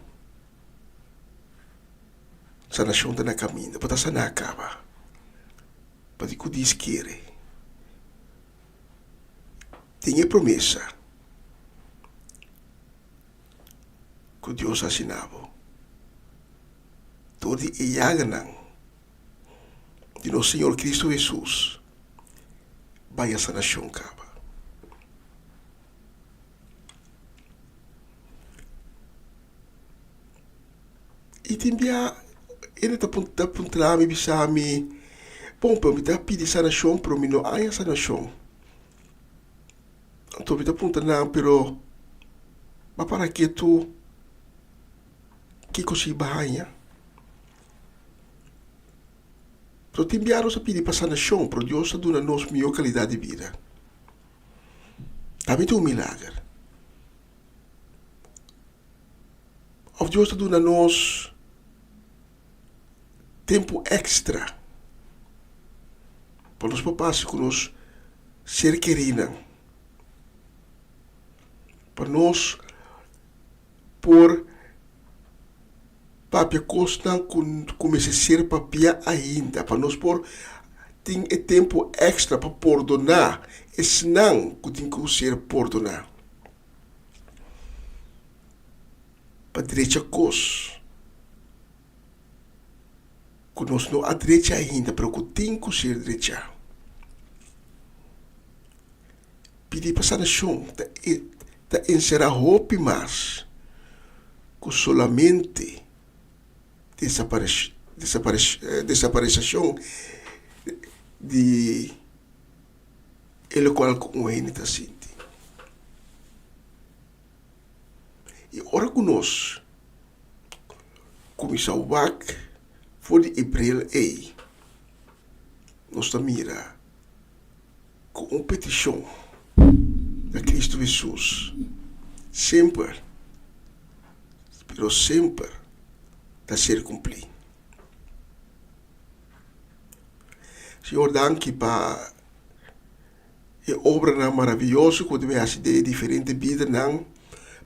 sanashon ta na kaminda. Bo ta saná kaba pa di ku Dios kere. Tin e promesa ku Dios hasi na bo. Dor di e yaganan di nos Señor Cristo Hesus bai a sanashon kaba. I tin bia hende ta ta puntra mi bisa mi, Bon, pero mi ta pidi sanashon pero mi no haña sanashon. Anto mi ta puntra nan, pero ba para ketu? Kiko si baña? Pero tin bia nos a pidi pa sanashon, pero Dios a duna nos mihó kalidat di bida. Tambe tin un milager. Òf Dios ta duna nos tempu èkstra pa nos por pasa ku nos ser kerinan, pa nos por papia kosnan ku mester ser papia ainda, pa nos por tin e tempu èkstra pa pordoná esnan ku tin ku ser pordoná, pa drecha kos ku nos no a drecha ainda pero ku tin ku ser drechá. Pidi pa sanashon ta ta enserá hopi mas ku solamente desaparesashon di e lokual ku un hende ta sinti. I ora ku nos kuminsá wak for di e bril ei, nos ta mira. Ku un petishon na Kristu Hesus semper, pero semper ta ser kumplí. Señor, danki pa e obranan maravioso ku bo ta bai hasi den e diferente bidanan,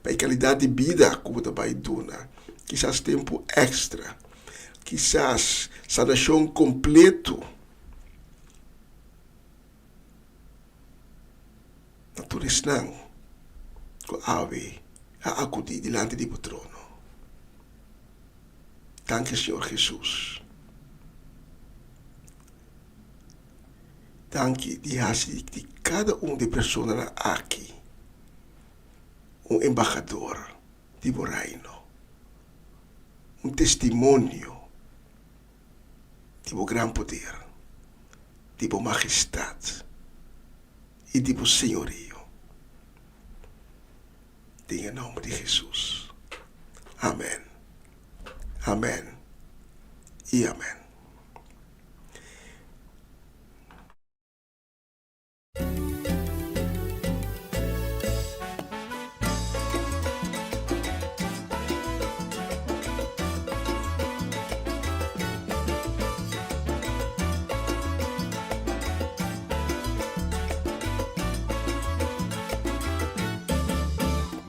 pa e kalidat di bida ku bo ta bai duna. Kisas tempu èkstra, kisas sanashon kompleto. Na tur esnan ku awe a akudí dilanti di bo trono. Danki, Señor Hesus. Danki di hasi di kada un di e personanan aki un embahador di bo Reino, un testimonio. di bo gran poder, di bo magestat i di bo señorio. Den e nomber di Hesus. Amen, amen i amen.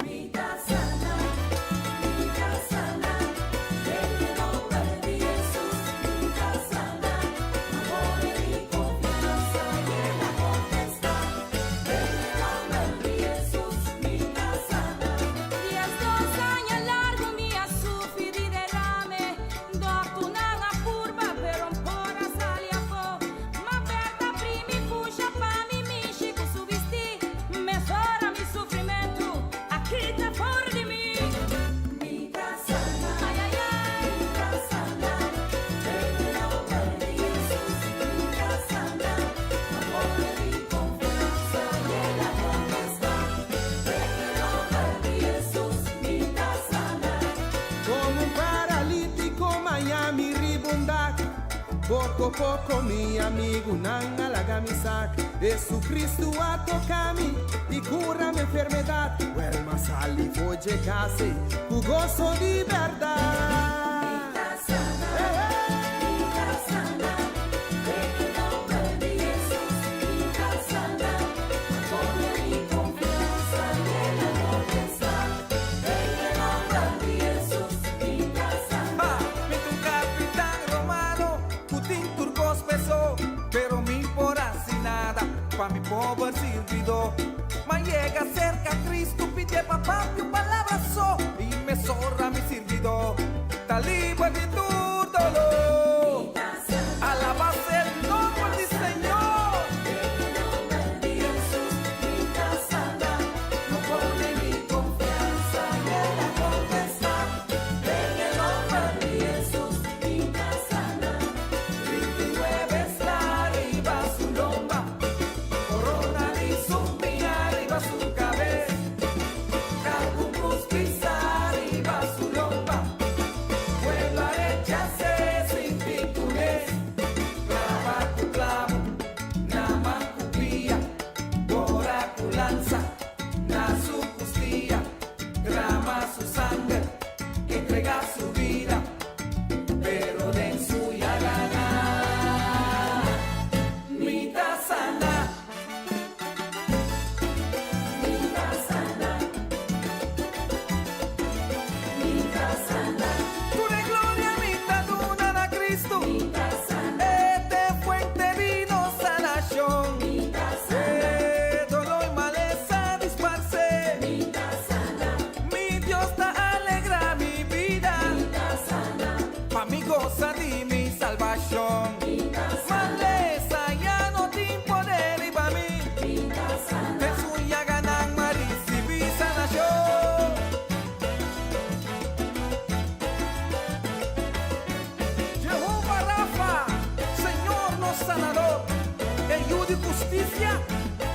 Mi ta sana, mi ta sana, den e nomber di Jesus. Poko poko mi amigunan a laga mi sak. Hesukristu a toka mi i kura mi enfermedat. Wèl m'a sali for dje kas ei ku goso di bèrdat. Mi ta un kapitan romano ku tin tur kos peso, pero mi por hasi nada pa mi pober sirbidó. M'a yega serka Kristu pidié pa papia un palabra so, i mesora mi sirbidó ta liber di tur doló. Alabá sea el nomber di Señor! Tur e gloria mi ta duna na Cristo. E t'e fuente di nos sanacion. E dolor y malesa disparce. Mi Dios ta alegra mi bida. Pa mi goza di mi salbacion. Malesa ya no tin poder riba mi. Den su yaganan m'a ricibi sanacion. Jehova Rafa, Señor nos Sanador, e Yu di Husticia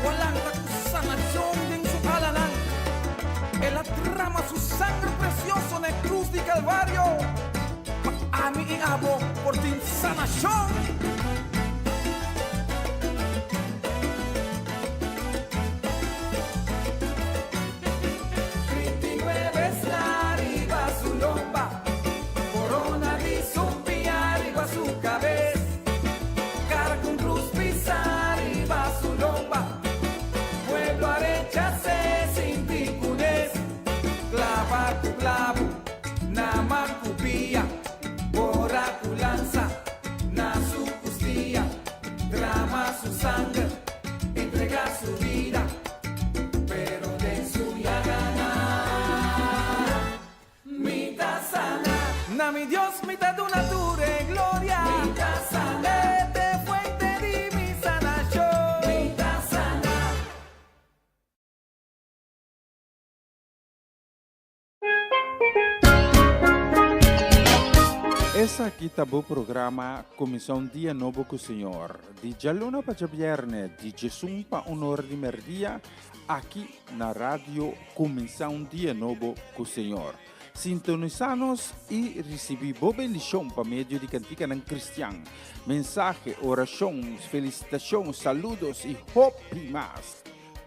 cu a lanta cu sanacion den su alanan. El a drama su sangre precioso na e cruz di Calvario pa ami i abo por tin sanacion. Na mi Dios mi ta duna tur e gloria. Mi ta sana. E t'e fuente di mi sanashon. Mi ta sana. Esaki ta bo programa Kuminsá un Dia Nobo ku Señor, di djaluna pa djabièrnè di djesun pa un ora di mèrdia, aki na Radio Kuminsá un Dia Nobo ku Señor. Sintonisá nos i risibí bo bendishon pa medio di kantikanan kristian, mensahe, orashon, felisitashon, saludos i hopi mas.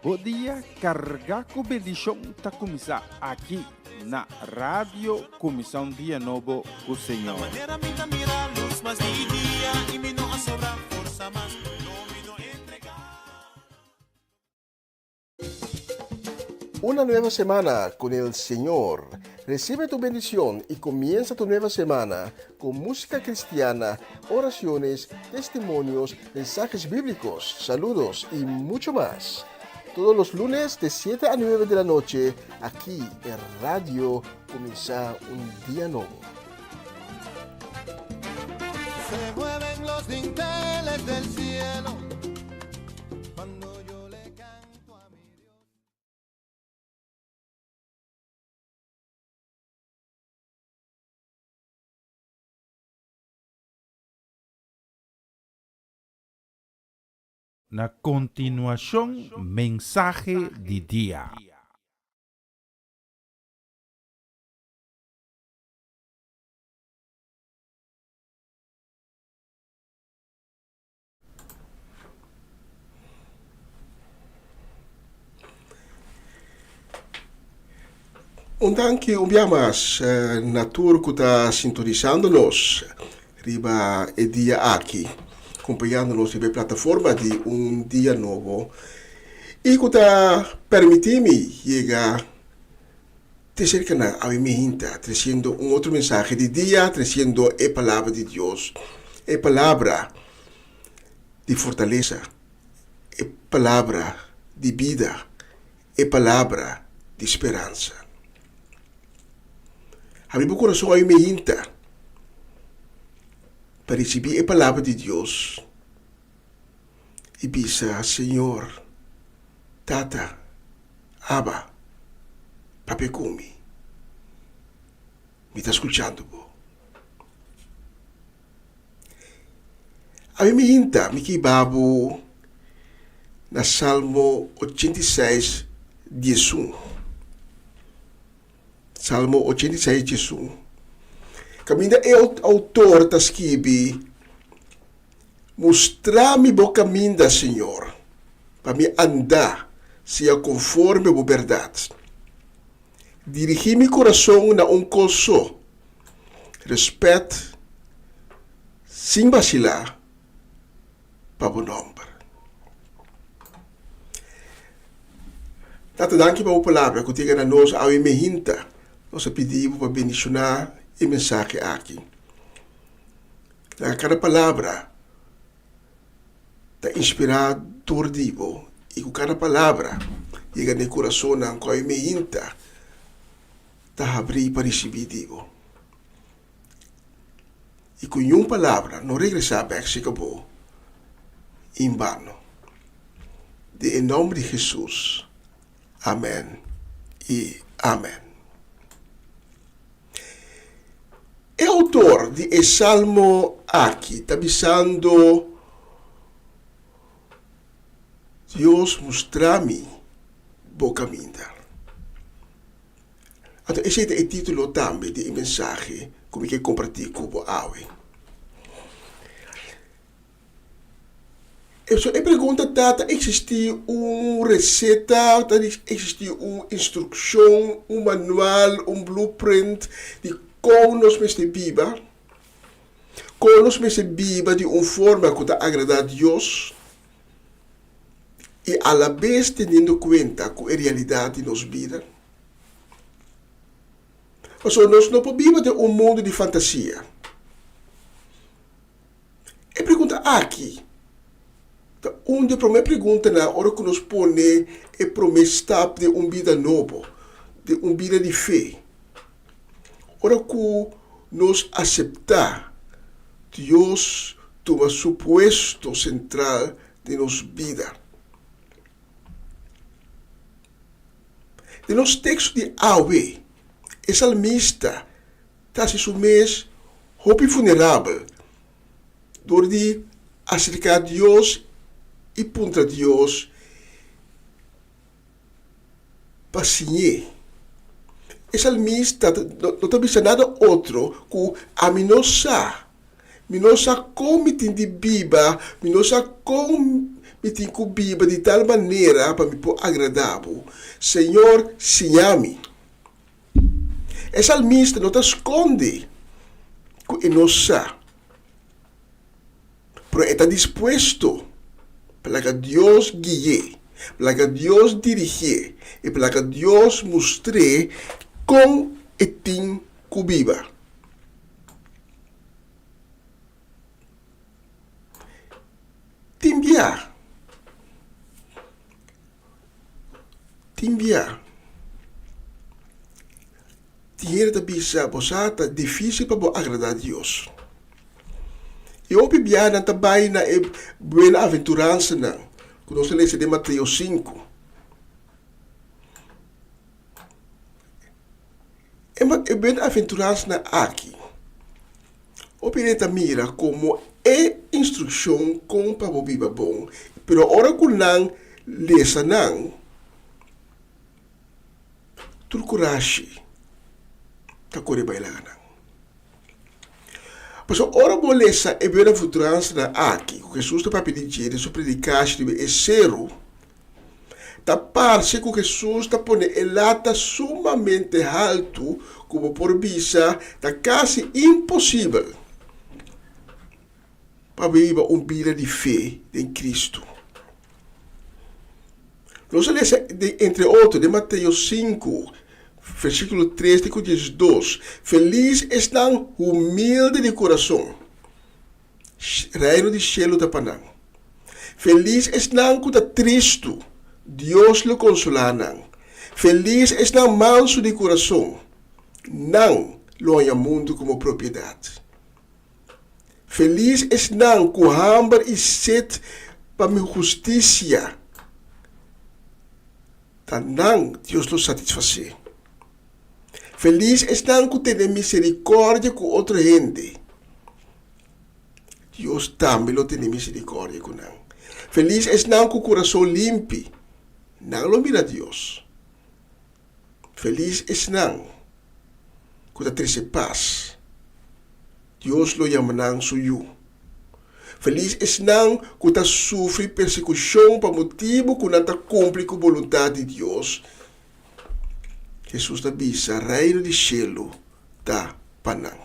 Bo dia kargá ku bendishon ta kuminsá aki na Radio Kuminsá un Dia Nobo ku Señor. Una nueva semana con el Señor. Recibe tu bendición y comienza tu nueva semana con música cristiana, oraciones, testimonios, mensajes bíblicos, saludos y mucho más. Todos los lunes de 7 a 9 de la noche, aquí en Radio Comienza un Día Nuevo. Se mueven los dinteles del cielo cuando yo le canto a mi Dios. Na kontinuashon mensahe di dia. Un danki un bia mas na tur ku ta sintonisando nos riba e dia aki, kompañando nos riba e plataforma di Un Dia Nobo i ku ta permití mi yega te serka nan awe mi hinta tresiendo un otro mensahe di dia, tresiendo e palabra di Dios, e palabra di fortalesa, e palabra di bida. E palabra di speransa. Habri bo kurason awe meinta pa risibí e palabra di Dios i bisa, Señor, Tata, Abba, papia ku mi. Mi ta skuchando bo. Awe mihinta mi ke hiba bo na Salmo 86, 11. Salmo 86, 11. Kaminda e outor ta skibi, Mustra mi bo kaminda, Señor, pa mi anda sea konforme bo bèrdat. Dirigí mi kurason na un kos so, Rèspèt sin basilá pa bo nòmber. Tata, danki pa bo palabra ku ta yega na nos awe mehinta. Nos a pidi bo pa bendishoná e mensahe aki. Laga kada palabra ta inspirá dor di bo i ku kada palabra yega na e kurasonnan ku awe mehinta ta habrí pa risibí di bo. I ku niun palabra no regresá bèk serka bo en bano. Den e nòmber di Hesus, amèn i amèn. E outor di e salmo aki ta bisando, Dios mustra mi bo kaminda. Anto esei ta e título tambe di e mensahe ku mi ke kompartí ku bo awe. So e pregunta ta, ta eksistí un reseta, ta eksistí un instrukshon, un manual, un blueprint di kon nos mester biba? Kon nos mester biba di un forma ku ta agradá Dios i alabes teniendo kuenta ku e realidat di nos bida? Pasobra nos no por biba den un mundu di fantasia. E pregunta aki ta un di e promé preguntanan ora ku nos pone e promé stap den un bida nobo, den un bida di fe. Ora ku nos aseptá Dios tuma su puesto sentral den nos bida. Den nos teksto di awe, e salmista ta hasi su mes hopi vulnerabel dor di aserká Dios i puntra Dios pa siñ'é. E salmista no ta bisa nada otro ku, Ami no sa. Mi no sa kon mi tin di biba, mi no sa kon mi tin ku biba di tal manera pa mi por agradá bo. Señor, siña mi. E salmista no ta skonde ku e no sa, pero e ta dispuesto pa laga Dios gui'é, pa laga Dios dirigié i pa laga Dios mustr'é kon e tin ku biba. Tin bia, tin bia, tin hende ta bisa bo sa ta difísil pa bo agradá Dios. I hopi bia nan ta bai na e buenaventuransanan ku nos ta lesa den Mateo sinku. E buenaventuransanan aki hopi hende ta mira komo e instrukshon kon pa bo biba bon, pero ora ku nan lesa nan, tur kurashi ta kore bai laga nan. Pasobra ora bo lesa e buenaventuransanan aki ku Hesus ta papia di dje den su predikashi riba e seru, Ta parse ku Hesus ta pone e lata sumamente haltu ku bo por bisa ta kasi imposibel pa biba un bida di fe den Kristu. Nos a lesa den entre otro den Mateo sinku, versíkulo tres te ku diesdos, Felis esnan humilde di kurason, Reino di shelu ta pa nan. Felis esnan ku ta tristu, Dios lo konsolá nan. Felis esnan mansu di kurason, nan lo haña mundu komo propiedat. Felis esnan ku hamber i set pa mi hustisia, ta nan Dios lo satisfasé. Felis esnan ku tene miserikòrdia ku otro hende, Dios tambe lo tene miserikòrdia ku nan. Felis esnan ku kurason limpi, nan lo mira Dios. Felis esnan ku ta trese pas, Dios lo yama nan su yu. Felis esnan ku ta sufri persekushon pa motibu ku nan ta kumpli ku boluntat di Dios, Hesus ta bisa, Reino di shelu ta pa nan.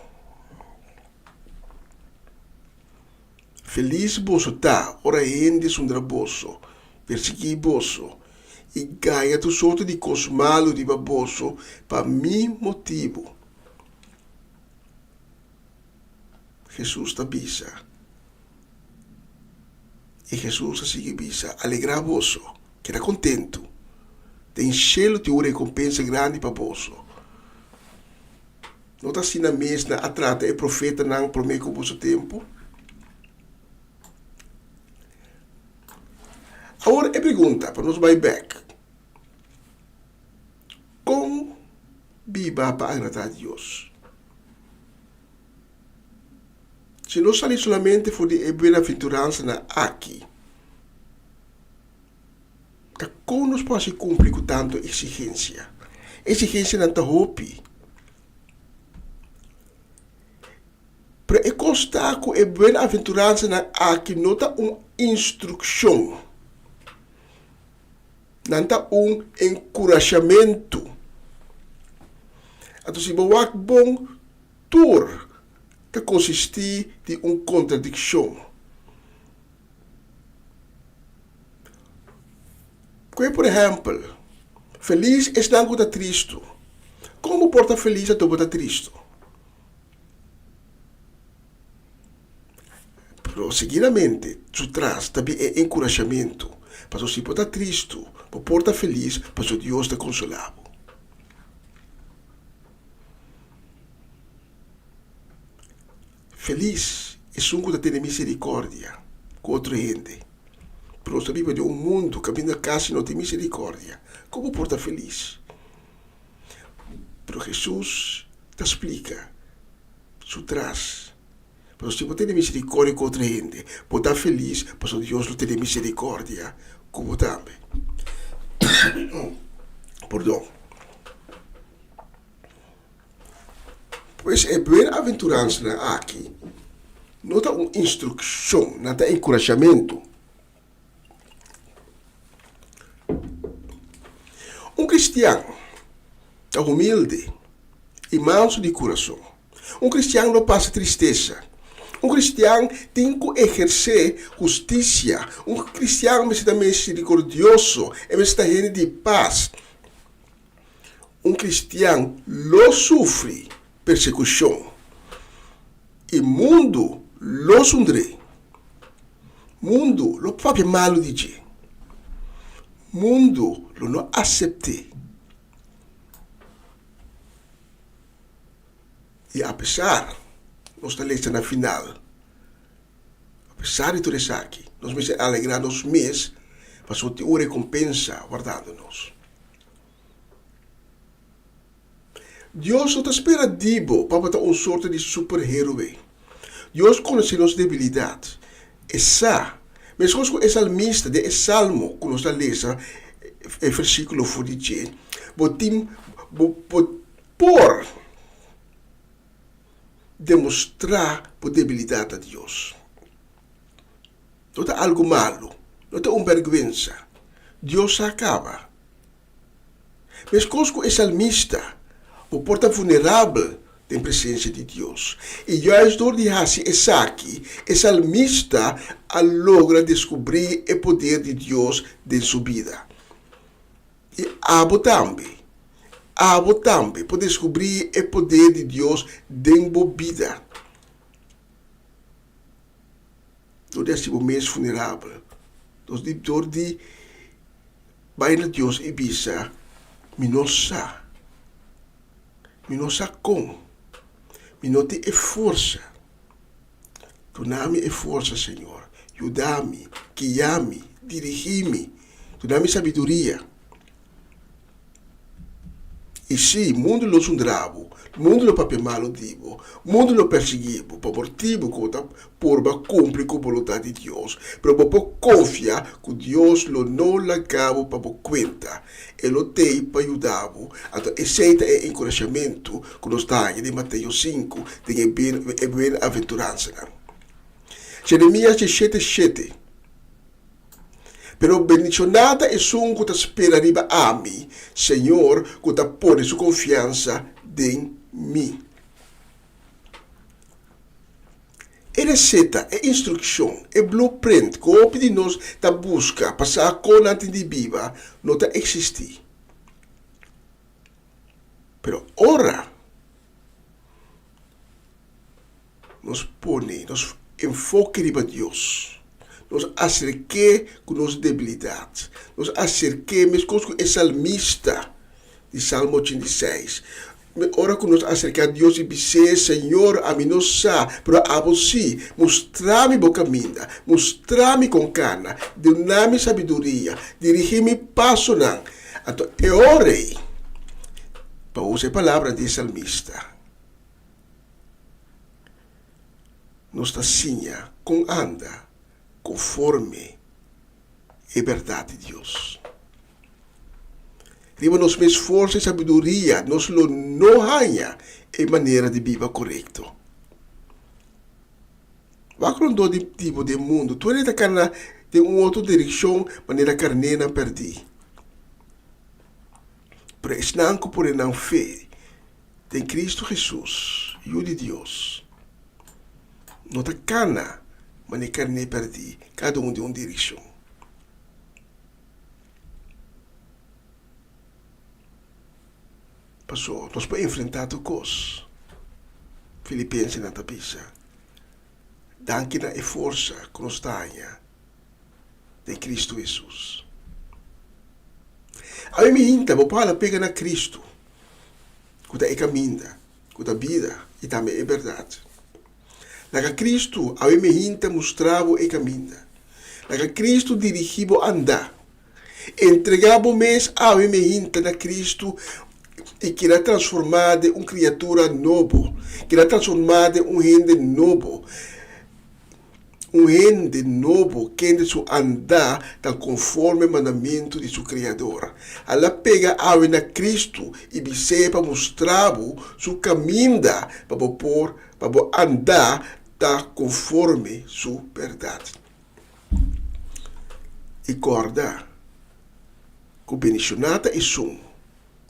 Felis boso ta ora hende sundra boso, persiguí boso i gaña tur sorto di kos malu riba boso pa mi motibu. Hesus ta bisa. I Hesus a sigui bisa, Alegrá boso, keda kontentu. Den shelu tin un rekompensa grandi pa boso. No ta asina mes nan a trata e profetanan promé ku boso tempu? Awor e pregunta pa nos bai bèk, Kon biba pa agradá Dios? Si nos sali solamente for di e buenaventuransanan aki, ta kon nos por hasi kumpli ku tantu eksigensia? Eksigensianan ta hopi. Pero e kos ta ku e buenaventuransanan aki no ta un instrukshon. Nan ta un enkurashamentu. Anto si bo wak bon, tur ta konsistí di un kontradikshon. Kue por ehèmpel, Felis esnan ku ta tristu. Kon bo por ta felis anto bo ta tristu? Pero seguidamente su tras ta bin e enkurashamentu, pasobra si bo ta tristu, bo por ta felis pasobra Dios ta konsolá bo. Felis esun ku ta tene miserikòrdia ku otro hende. Pero nos ta biba den un mundu kaminda kasi no tin miserikòrdia. Kon bo por ta felis? Pero Hesus ta splika su tras, Pasobra si bo tene miserikòrdia ku otro hende, bo ta felis pasobra Dios lo tene miserikòrdia ku bo tambe. Pordon. Pues e buenaventuransanan aki no ta un instrukshon, nan ta enkurashamentu. Un kristian ta humilde i mansu di kurason. Un kristian no pasa tristesa. Un kristian tin ku ehersé hustisia. Un kristian mester ta miserikordioso, e mester ta hende di pas. Un kristian lo sufri persekushon i mundu lo sundr'é. Mundu lo papia malu di dje. Mundu lo no asept'é. I apesar, nos ta lesa na final, apesar di tur esaki, nos mester alegrá nos mes pasobra tin un rekompensa wardando nos. Dios no ta spera di bo pa bo ta un sorto di superhéroe. Dios konosé nos debilidat. E sa, meskos ku e salmista den e salmo ku nos ta lesa e versíkulo for di dje, bo tin, bo por demostrá bo debilidat na Dios. No ta algu malu, no ta un bèrgwensa. Dios sa kaba. Meskos ku e salmista, bo por ta vulnerabel den presensia di Dios. I juist dor di hasi esaki, e salmista a logra deskubrí e poder di Dios den su bida. I abo tambe, abo tambe por deskubrí e poder di Dios den bo bida. Dor di hasi bo mes vulnerabel, dor di dor di bai na Dios i bisa, Mi no sa, mi no sa kon, mi no tin e forsa. Duna mi e forsa, Señor, yuda mi, guia mi, dirigí mi, duna mi sabiduria. I sí, mundu lo zundra bo, mundu lo papia malu di bo, mundu lo persiguí bo pa motibu ku bo ta purba kumpli ku boluntat di Dios. Pero bo por konfia ku Dios lo no laga bo pa bo kuenta. E lo t'ei pa yuda bo. Anto esei ta e enkurashamentu ku nos ta haña di Mateo sinku den e Bienaventuransanan. Jeremias dieshete shete. Pero bendishoná ta esun ku ta spera riba ami, Señor, ku ta pone su konfiansa den mi. E reseta, e instrukshon, e blueprint ku hopi di nos ta buska pa sa kon nan tin di biba no ta eksistí. Pero ora Nos pone nos enfoke riba Dios. Nos aserk'é ku nos debilidat. Nos aserk'é meskos ku e salmista di Salmo 86. Ora ku nos aserká Dios i bis'é, Señor, ami no sa, pero abo sí. Mustra mi bo kaminda, mustra mi kon kana, duna mi sabiduria, dirigí mi pasonan. Anto e ora ei, pa usa e palabra di e salmista, Nos ta siña kon anda konforme e bèrdat di Dios. Riba nos mes forsa i sabiduria nos lo no haña e manera di biba korekto. Wak rondó di bo den mundu, tur hende ta kana den un otro direkshon manera karnénan pèrdí. Pero esnan ku pone nan fe Den Cristo Jesus, Yu di Dios, no ta cana manera carné perdí, cada un den un direccion. Paso nos por enfrentá tur cos, Filipensenan ta bisa, danki na e forsa cu nos ta haña den Cristo Jesus. Awe mi hinta bo por hala pega na Cristo, ku ta e kaminda, ku ta bida i tambe e bèrdat. Laga Kristu awe mehinta mustra bo e kaminda. Laga Kristu dirigí bo andá. Entregá bo mes awe mehinta na Kristu i keda transformá den un kriatura nobo, keda transformá den un hende nobo. Un hende nobo kende su andá ta konforme mandamentu di su Kreador. Al a pega awe na Kristu i bis'é pa mustra bo su kaminda pa bo por pa bo andá ta konforme su bèrdat. I kòrda ku bendishoná ta esun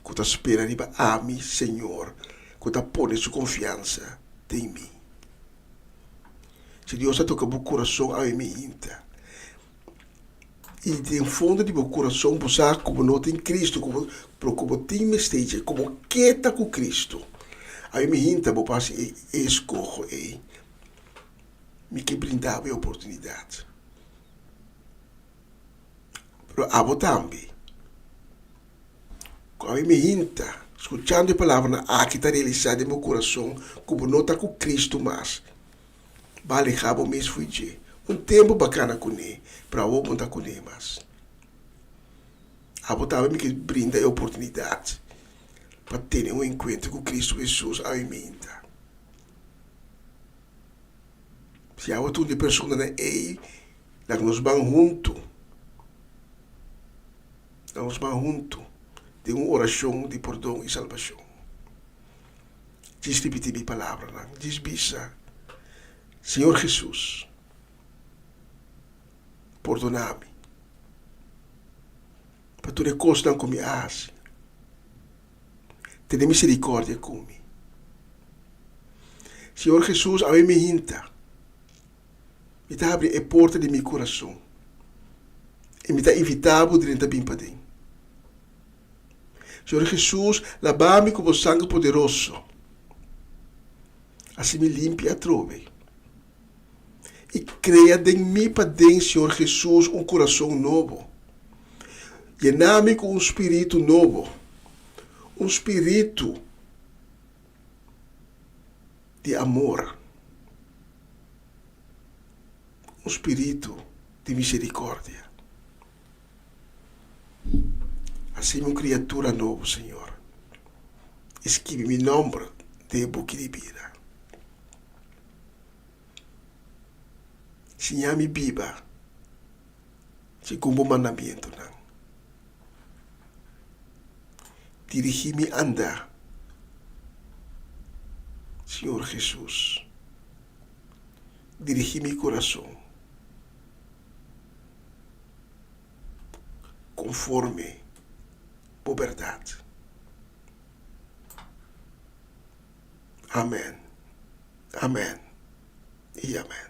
ku ta spera riba ami, Señor, ku ta pone su konfiansa den mi. Si Dios a toka bo kurason awe miinta i den fondo di bo kurason bo sa ku bo no tin Kristu, ku bo, pero ku bo tin mester dje, ku bo ke ta ku Kristu, awe miinta bo por hasi e eskoho ei. Mi ke brinda bo e oportunidat. Pero abo tambe. Ku ami mi hinta, skuchando e palabranan aki ta realisá den bo kurason ku bo no ta ku Kristu mas. Bo a alehá bo mes fo'i dje. Un tempu bo a kana kuné, pero awor bo no ta kuné mas. Abo tambe mi ke brinda e oportunidat pa tene un enkuentro ku Kristu Hesus awe mi hinta. Si abo ta un di e personanan ei, laga nos ban huntu. Laga nos ban huntu den un orashon di pordon i salbashon. Djis ripití mi palabranan. Djis bisa, Señor Hesus, pordoná mi. Pa tur e kosnan ku mi a hasi. Tene miserikòrdia ku mi. Señor Hesus, awe mi hinta. Mi ta habri e porta di mi kurason i mi ta invitá bo drenta bin paden. Señor Hesus, laba mi ku bo sanger poderoso. Hasi mi limpi atrobe. I krea den mi paden, Señor Hesus, un kurason nobo. Yena mi ku un spiritu nobo, un spiritu di amor, un spiritu di misericordia. Hasi mi un criatura nobo, Señor, i skibi mi nomber den e buki di bida. Siña mi biba segun bo mandamientonan. Dirigí mi andá, Señor Jesús. Dirigí mi kurason konforme bo bèrdat. Amèn, amèn i amèn.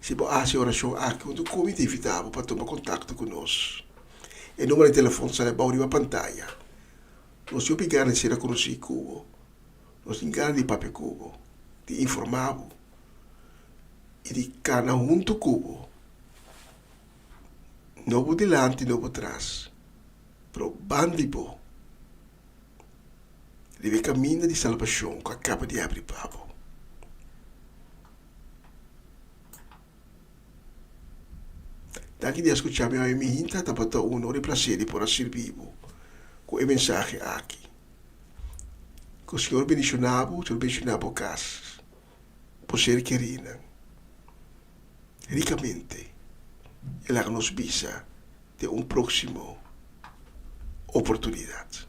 Si bo hasi e orashon aki huntu ku mi, ta invitá bo pa tuma kontakto ku nos. E numero di telefòn ta sali abou riba pantaya. Nos tin hopi gana di sera konosí ku bo. Nos tin gana di papia ku bo, di informá bo i di kana huntu ku bo. No bo dilanti, no bo tras, pero ban di bo riba e kaminda di salbashon ku a kaba di abri pa bo. Danki di a skucha mi awe mi hinta tabata un honor i plaser di por a sirbi bo ku e mensahe aki. Ku Señor bendishoná bo, Señor bendishoná bo kas, bo ser kerinan rikamente i laga nos bisa den un próksimo oportunidat.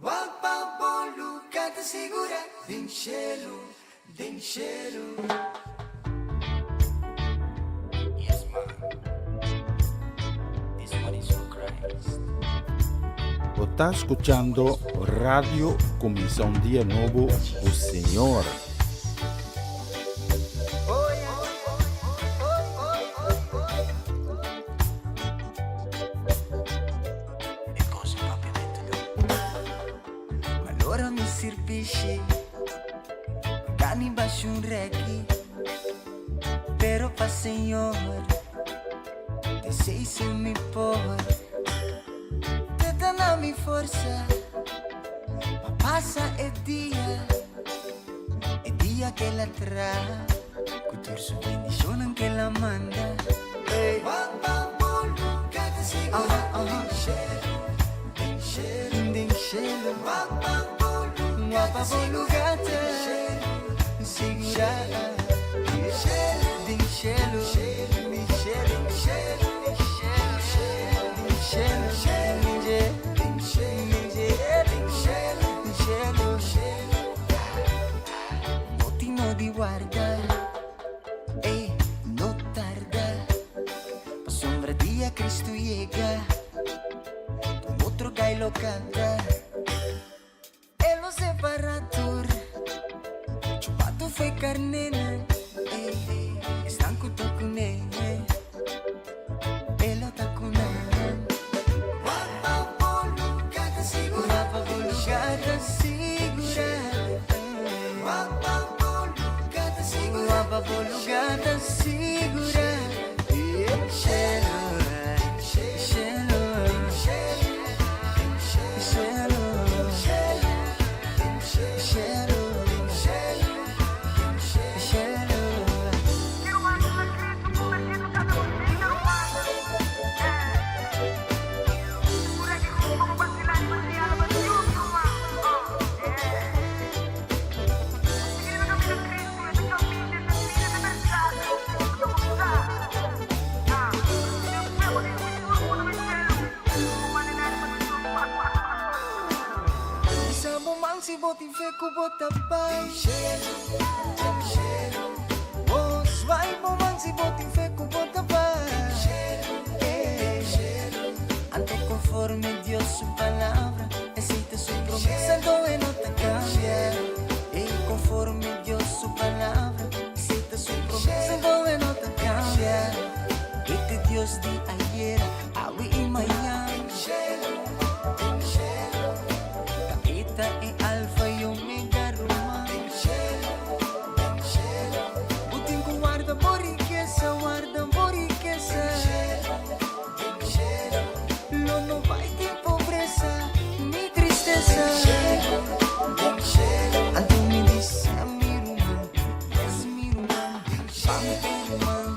Wak pa bo luga ta sigura den shelu, den shelu. Yes man, this one is for Christ. Bo ta skuchando Radio Kuminsá un Dia Nobo ku Señor. Malora mi sirbishi, Gani bashi un reki, Pero pa Señor, Te sei si mi por, Te ta na mi forsa, Pa pasa e dia, E dia ke la traha, Ku tur su bendishonnan ke la manda. Ey. No tin no di warda, ey, no tarda. Pasobra dia Cristo yega, un otro gai lo canta. E lo separa tur, chupato f'e carnenan, ey, esnan cu ta cune, e lo ta cu nan. Wak pa bo lugar ta sigura. Wak pa bo lugar ta sigura. Wak pa bo lugar ta sigura. Wak pa bo lugar ta sigura. Shelo, shelo, shelo, shelo, shelo. si bo tin fe ku bo ta bai. Oh, swai bo man si bo tin fe ku bo ta bai. Anto konforme Dios su palabra, esei ta su promesa, anto e no ta kambia. Ey, konforme Dios su palabra, esei ta su promesa, anto e no ta kambia. E ta Dios di ayera, awe i mañan. E ta e Alfa i Omega, ruman. Bo tin ku warda bo rikesa, warda bo rikesa. Lo no bai tin pobresa ni tristesa. Anto mi bisa mi ruman, yes mi ruman, ban pe ruman.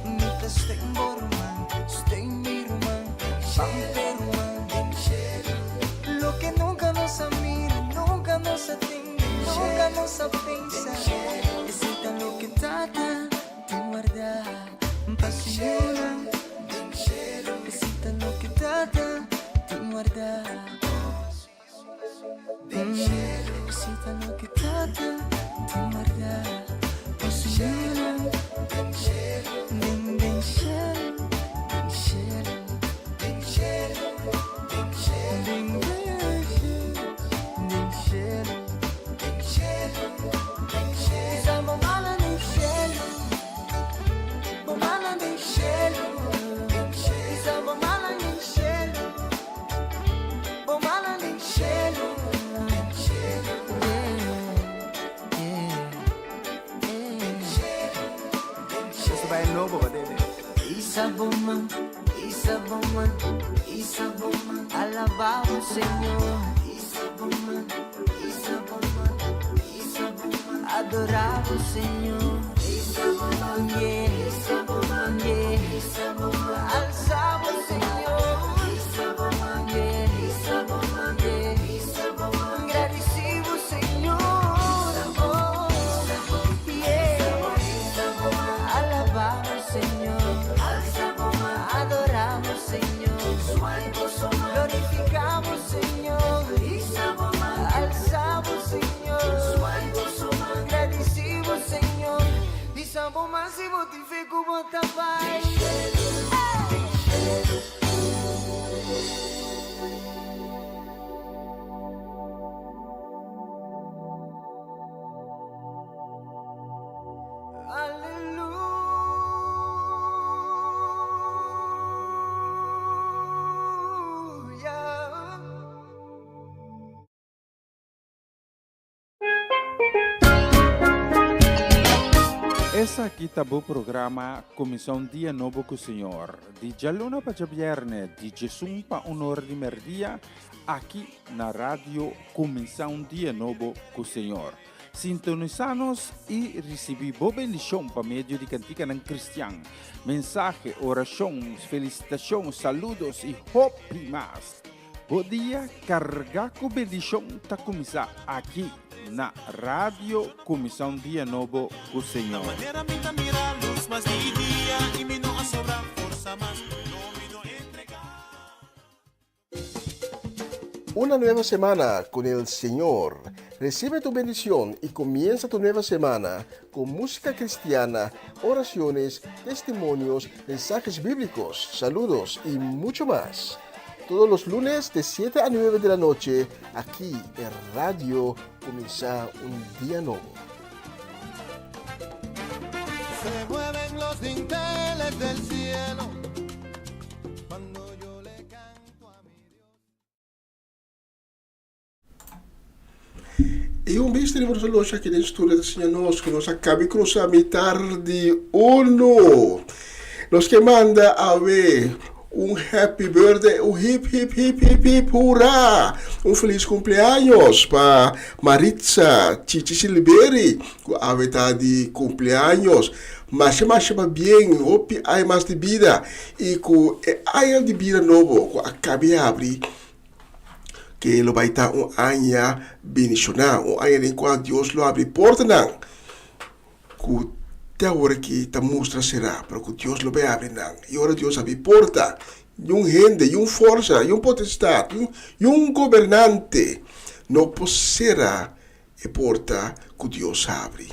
Mi ta steun bo ruman, steun mi ruman, ban pe ruman. Loke nunka nos a mira, nunka nos a tende, nunka nos a pensa. Esei ta loke Tata tin warda pa su yunan. Esei ta loke Tata tin warda. Esei ta loke Tata tin warda pa su yunan. Den den shelu, den shelu, den shelu, den shelu, den den shelu, den shelu, den shelu. Isa bo mala den shelu, bo mala den shelu, den shelu. Isa bo mala den shelu. Bo mala den shelu, den shelu, yeah, yeah, shelu, den Eso bai nobo ba dede. Isa bo man, isa bo man, isa bo man, alababo Señor. Isa bo man, isa bo man, isa bo man, adorabo Señor. Isa bo man, yeah, isa bo man, yeah, isa bo man, alsabo Señor. Isa bo man, yeah, isa bo man, yeah, isa bo man, gradisibo Señor. Oh, yeah, alababo Señor. Adorabo Señor. Glorificabo Señor. Alsabo Señor. Gradisibo Señor. Bisa bo man si bo tin fe ku bo ta bai. Aleluya. Esaki ta bo programa Kuminsá un Dia Nobo ku Señor, di djaluna pa djabièrnè, di djesun pa un ora di mèrdia, aki na Radio Kuminsá un Dia Nobo ku Señor. Sintonisá nos i risibí bo bendishon pa medio di kantikanan kristian, mensahe, orashon, felisitashon, saludos i hopi mas. Bo dia kargá ku bendishon ta kuminsá aki na Radio Kuminsá un Dia Nobo ku Señor. Una nueva semana con el Señor. Recibe tu bendición y comienza tu nueva semana con música cristiana, oraciones, testimonios, mensajes bíblicos, saludos y mucho más. Todos los lunes de 7 a 9 de la noche, aquí en Radio Comienza un Día Nuevo. Se mueven los dinteles del cielo cuando yo le canto a mi Dios. I un bista riba nos locha aki den studio ta siña nos ku nos a kabi krusa mitar di uno. Nos ke manda awe un happy birthday, un hip hip hip hip hip hurra, un felis kumpleaños pa Maritza Chichi Siliberi ku awe ta di kumpleaños. Masha masha pabien, hopi aña mas di bida i ku e aña di bida nobo ku a kabi habri. Ke lo bai ta un aña bendishoná, un aña den kua Dios lo abri portanan ku te awor aki ta mustra será, pero ku Dios lo bai abri nan. I ora Dios abri porta, niun hende, niun forsa, niun potestad, niun gobernante no por sera e porta ku Dios habri.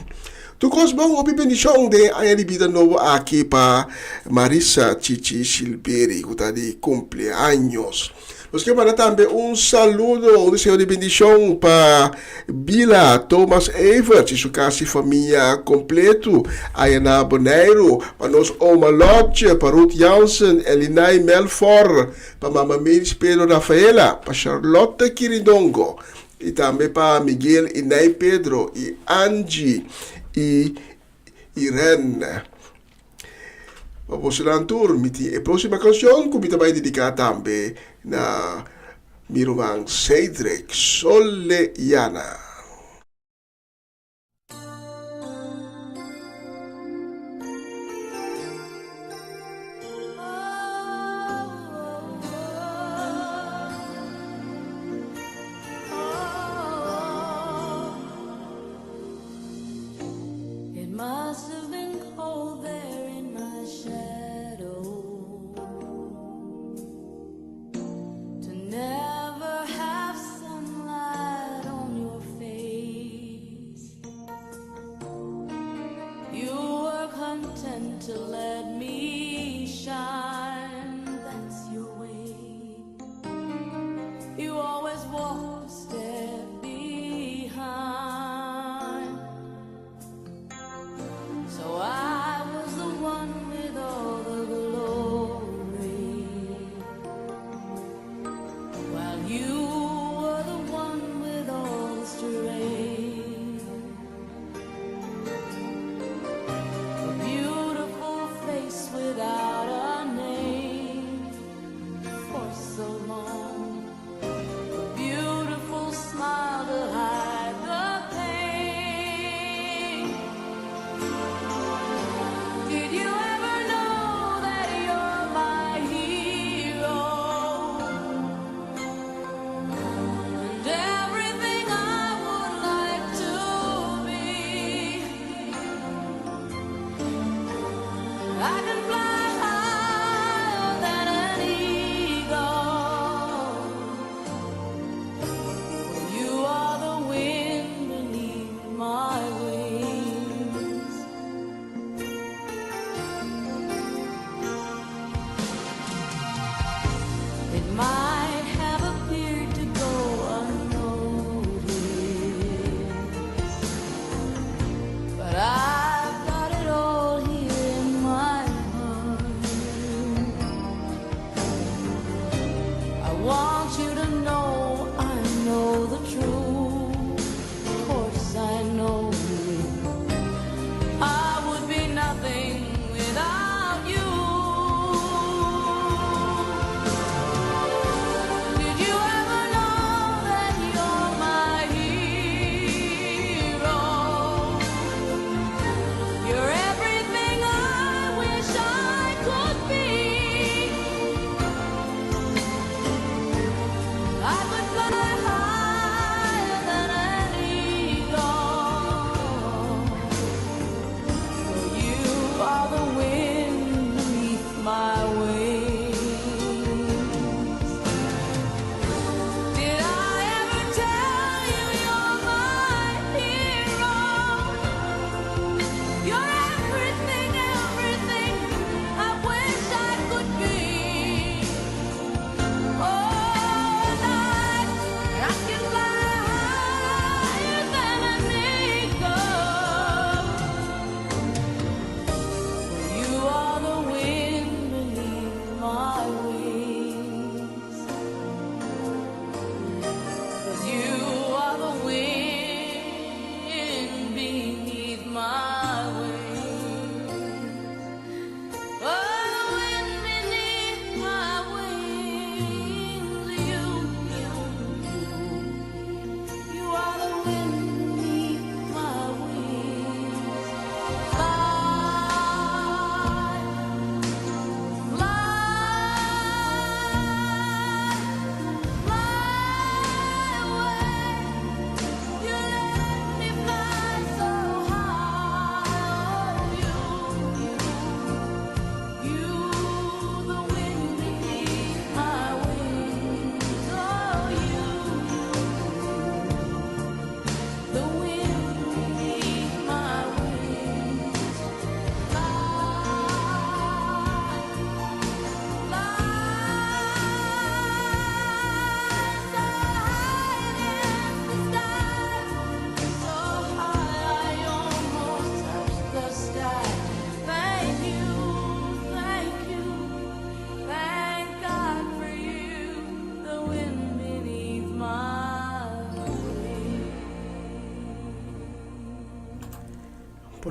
Tur kos bon, hopi bendishon den e aña di bida nobo aki pa Marisa Chichi Silberi ku ta di kumpleaños. Nos ke manda tambe un saludo, un deseo di bendishon pa Bila Thomas Everts i su kas i famia kompletu aya na Boneiru, pa nos oma Lotje, pa Ruth Jansen, Elinay Melfor, pa mama Mavis Pedro Rafaela, pa Charlotte Kirindongo, I tambe pa Miguel i Ney Pedro i Angie i Irene. Pa bosonan tur mi tin e próxima canción ku mi ta bai dediká tambe na mi ruman Cedric Soleyana. It must have been cold there in my shadow To never have sunlight on your face You were content to let me shine That's your way You always walk a step behind So I was the one with all the glory While you were the one with all the strength A beautiful face without a name.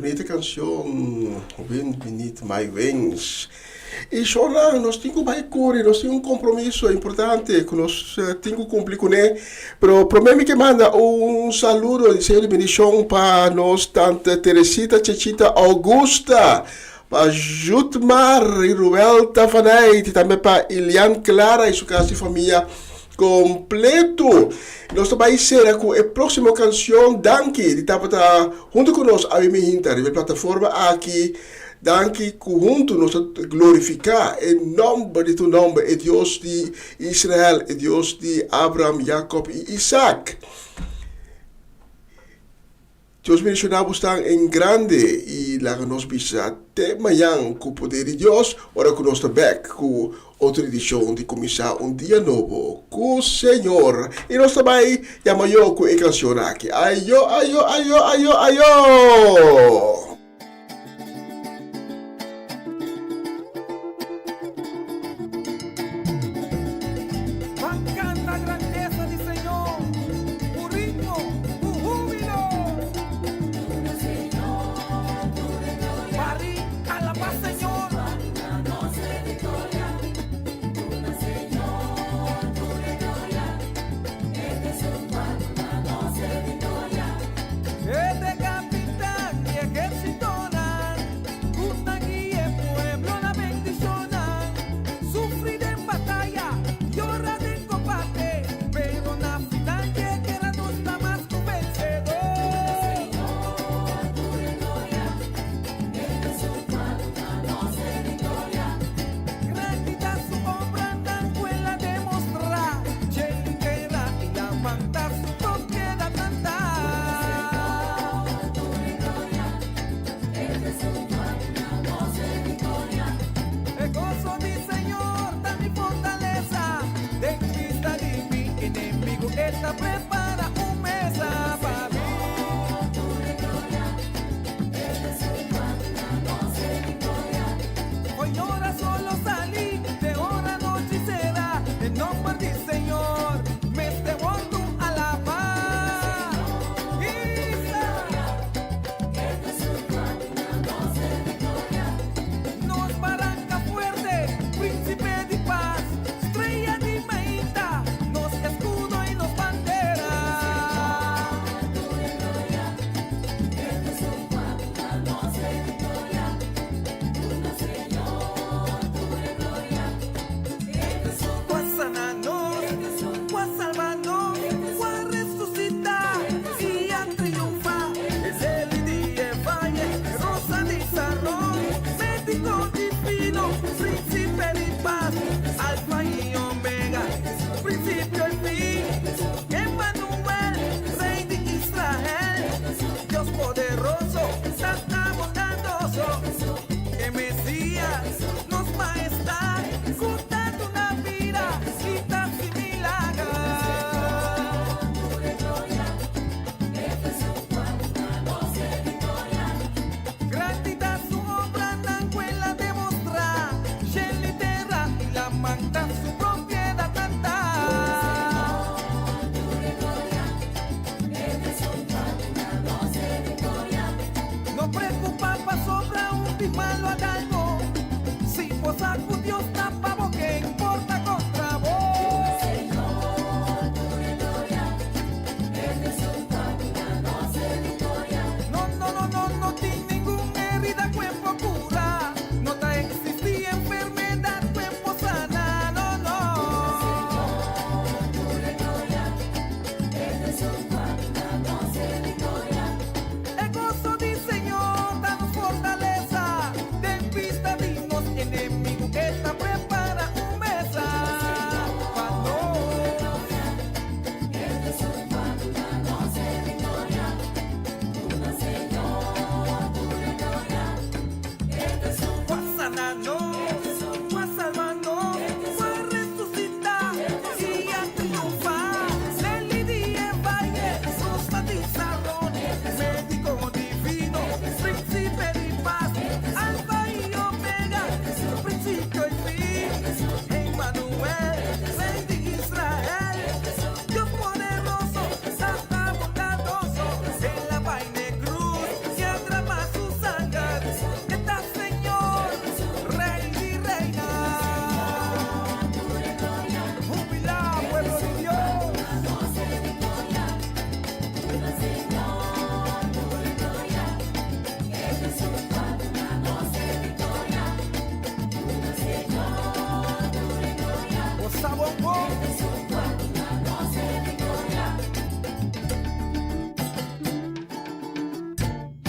Bunita canción, Wind Beneath My Wings. Y shona, nos tin cu bay cori, nos tin un compromiso importante cu nos tin cu cumpli cune. Pero prome mi ke manda un saludo di Señor di bendicion pa nos tante Teresita Chechita Augusta, pa Jutmar y Ruel Tafaneit, y tambe pa Ilian Clara y su casa y familia completo. Nos ta bay cera cu e proximo cancion. Danki di tabata hunto cu nos awe mi hinta riba e plataforma aki. Danki cu hunto nos ta glorifica e nomber di tu nomber, e Dios di Israel, e Dios di Abraham, Jacob y Isaac. Dios bendiciona bosnan en grande y laga nos bisa te mañan cu poder di Dios ora cu nos ta bek cu otro edicion di Cuminsa un Dia Nobo cu Señor. Y nos ta bay yama yo cu e cancion aki. Ayo, ayo, ayo, ayo, ayo! No preocupa pa sobra un di malo a dalbo. Si bo sa cu Dios ta.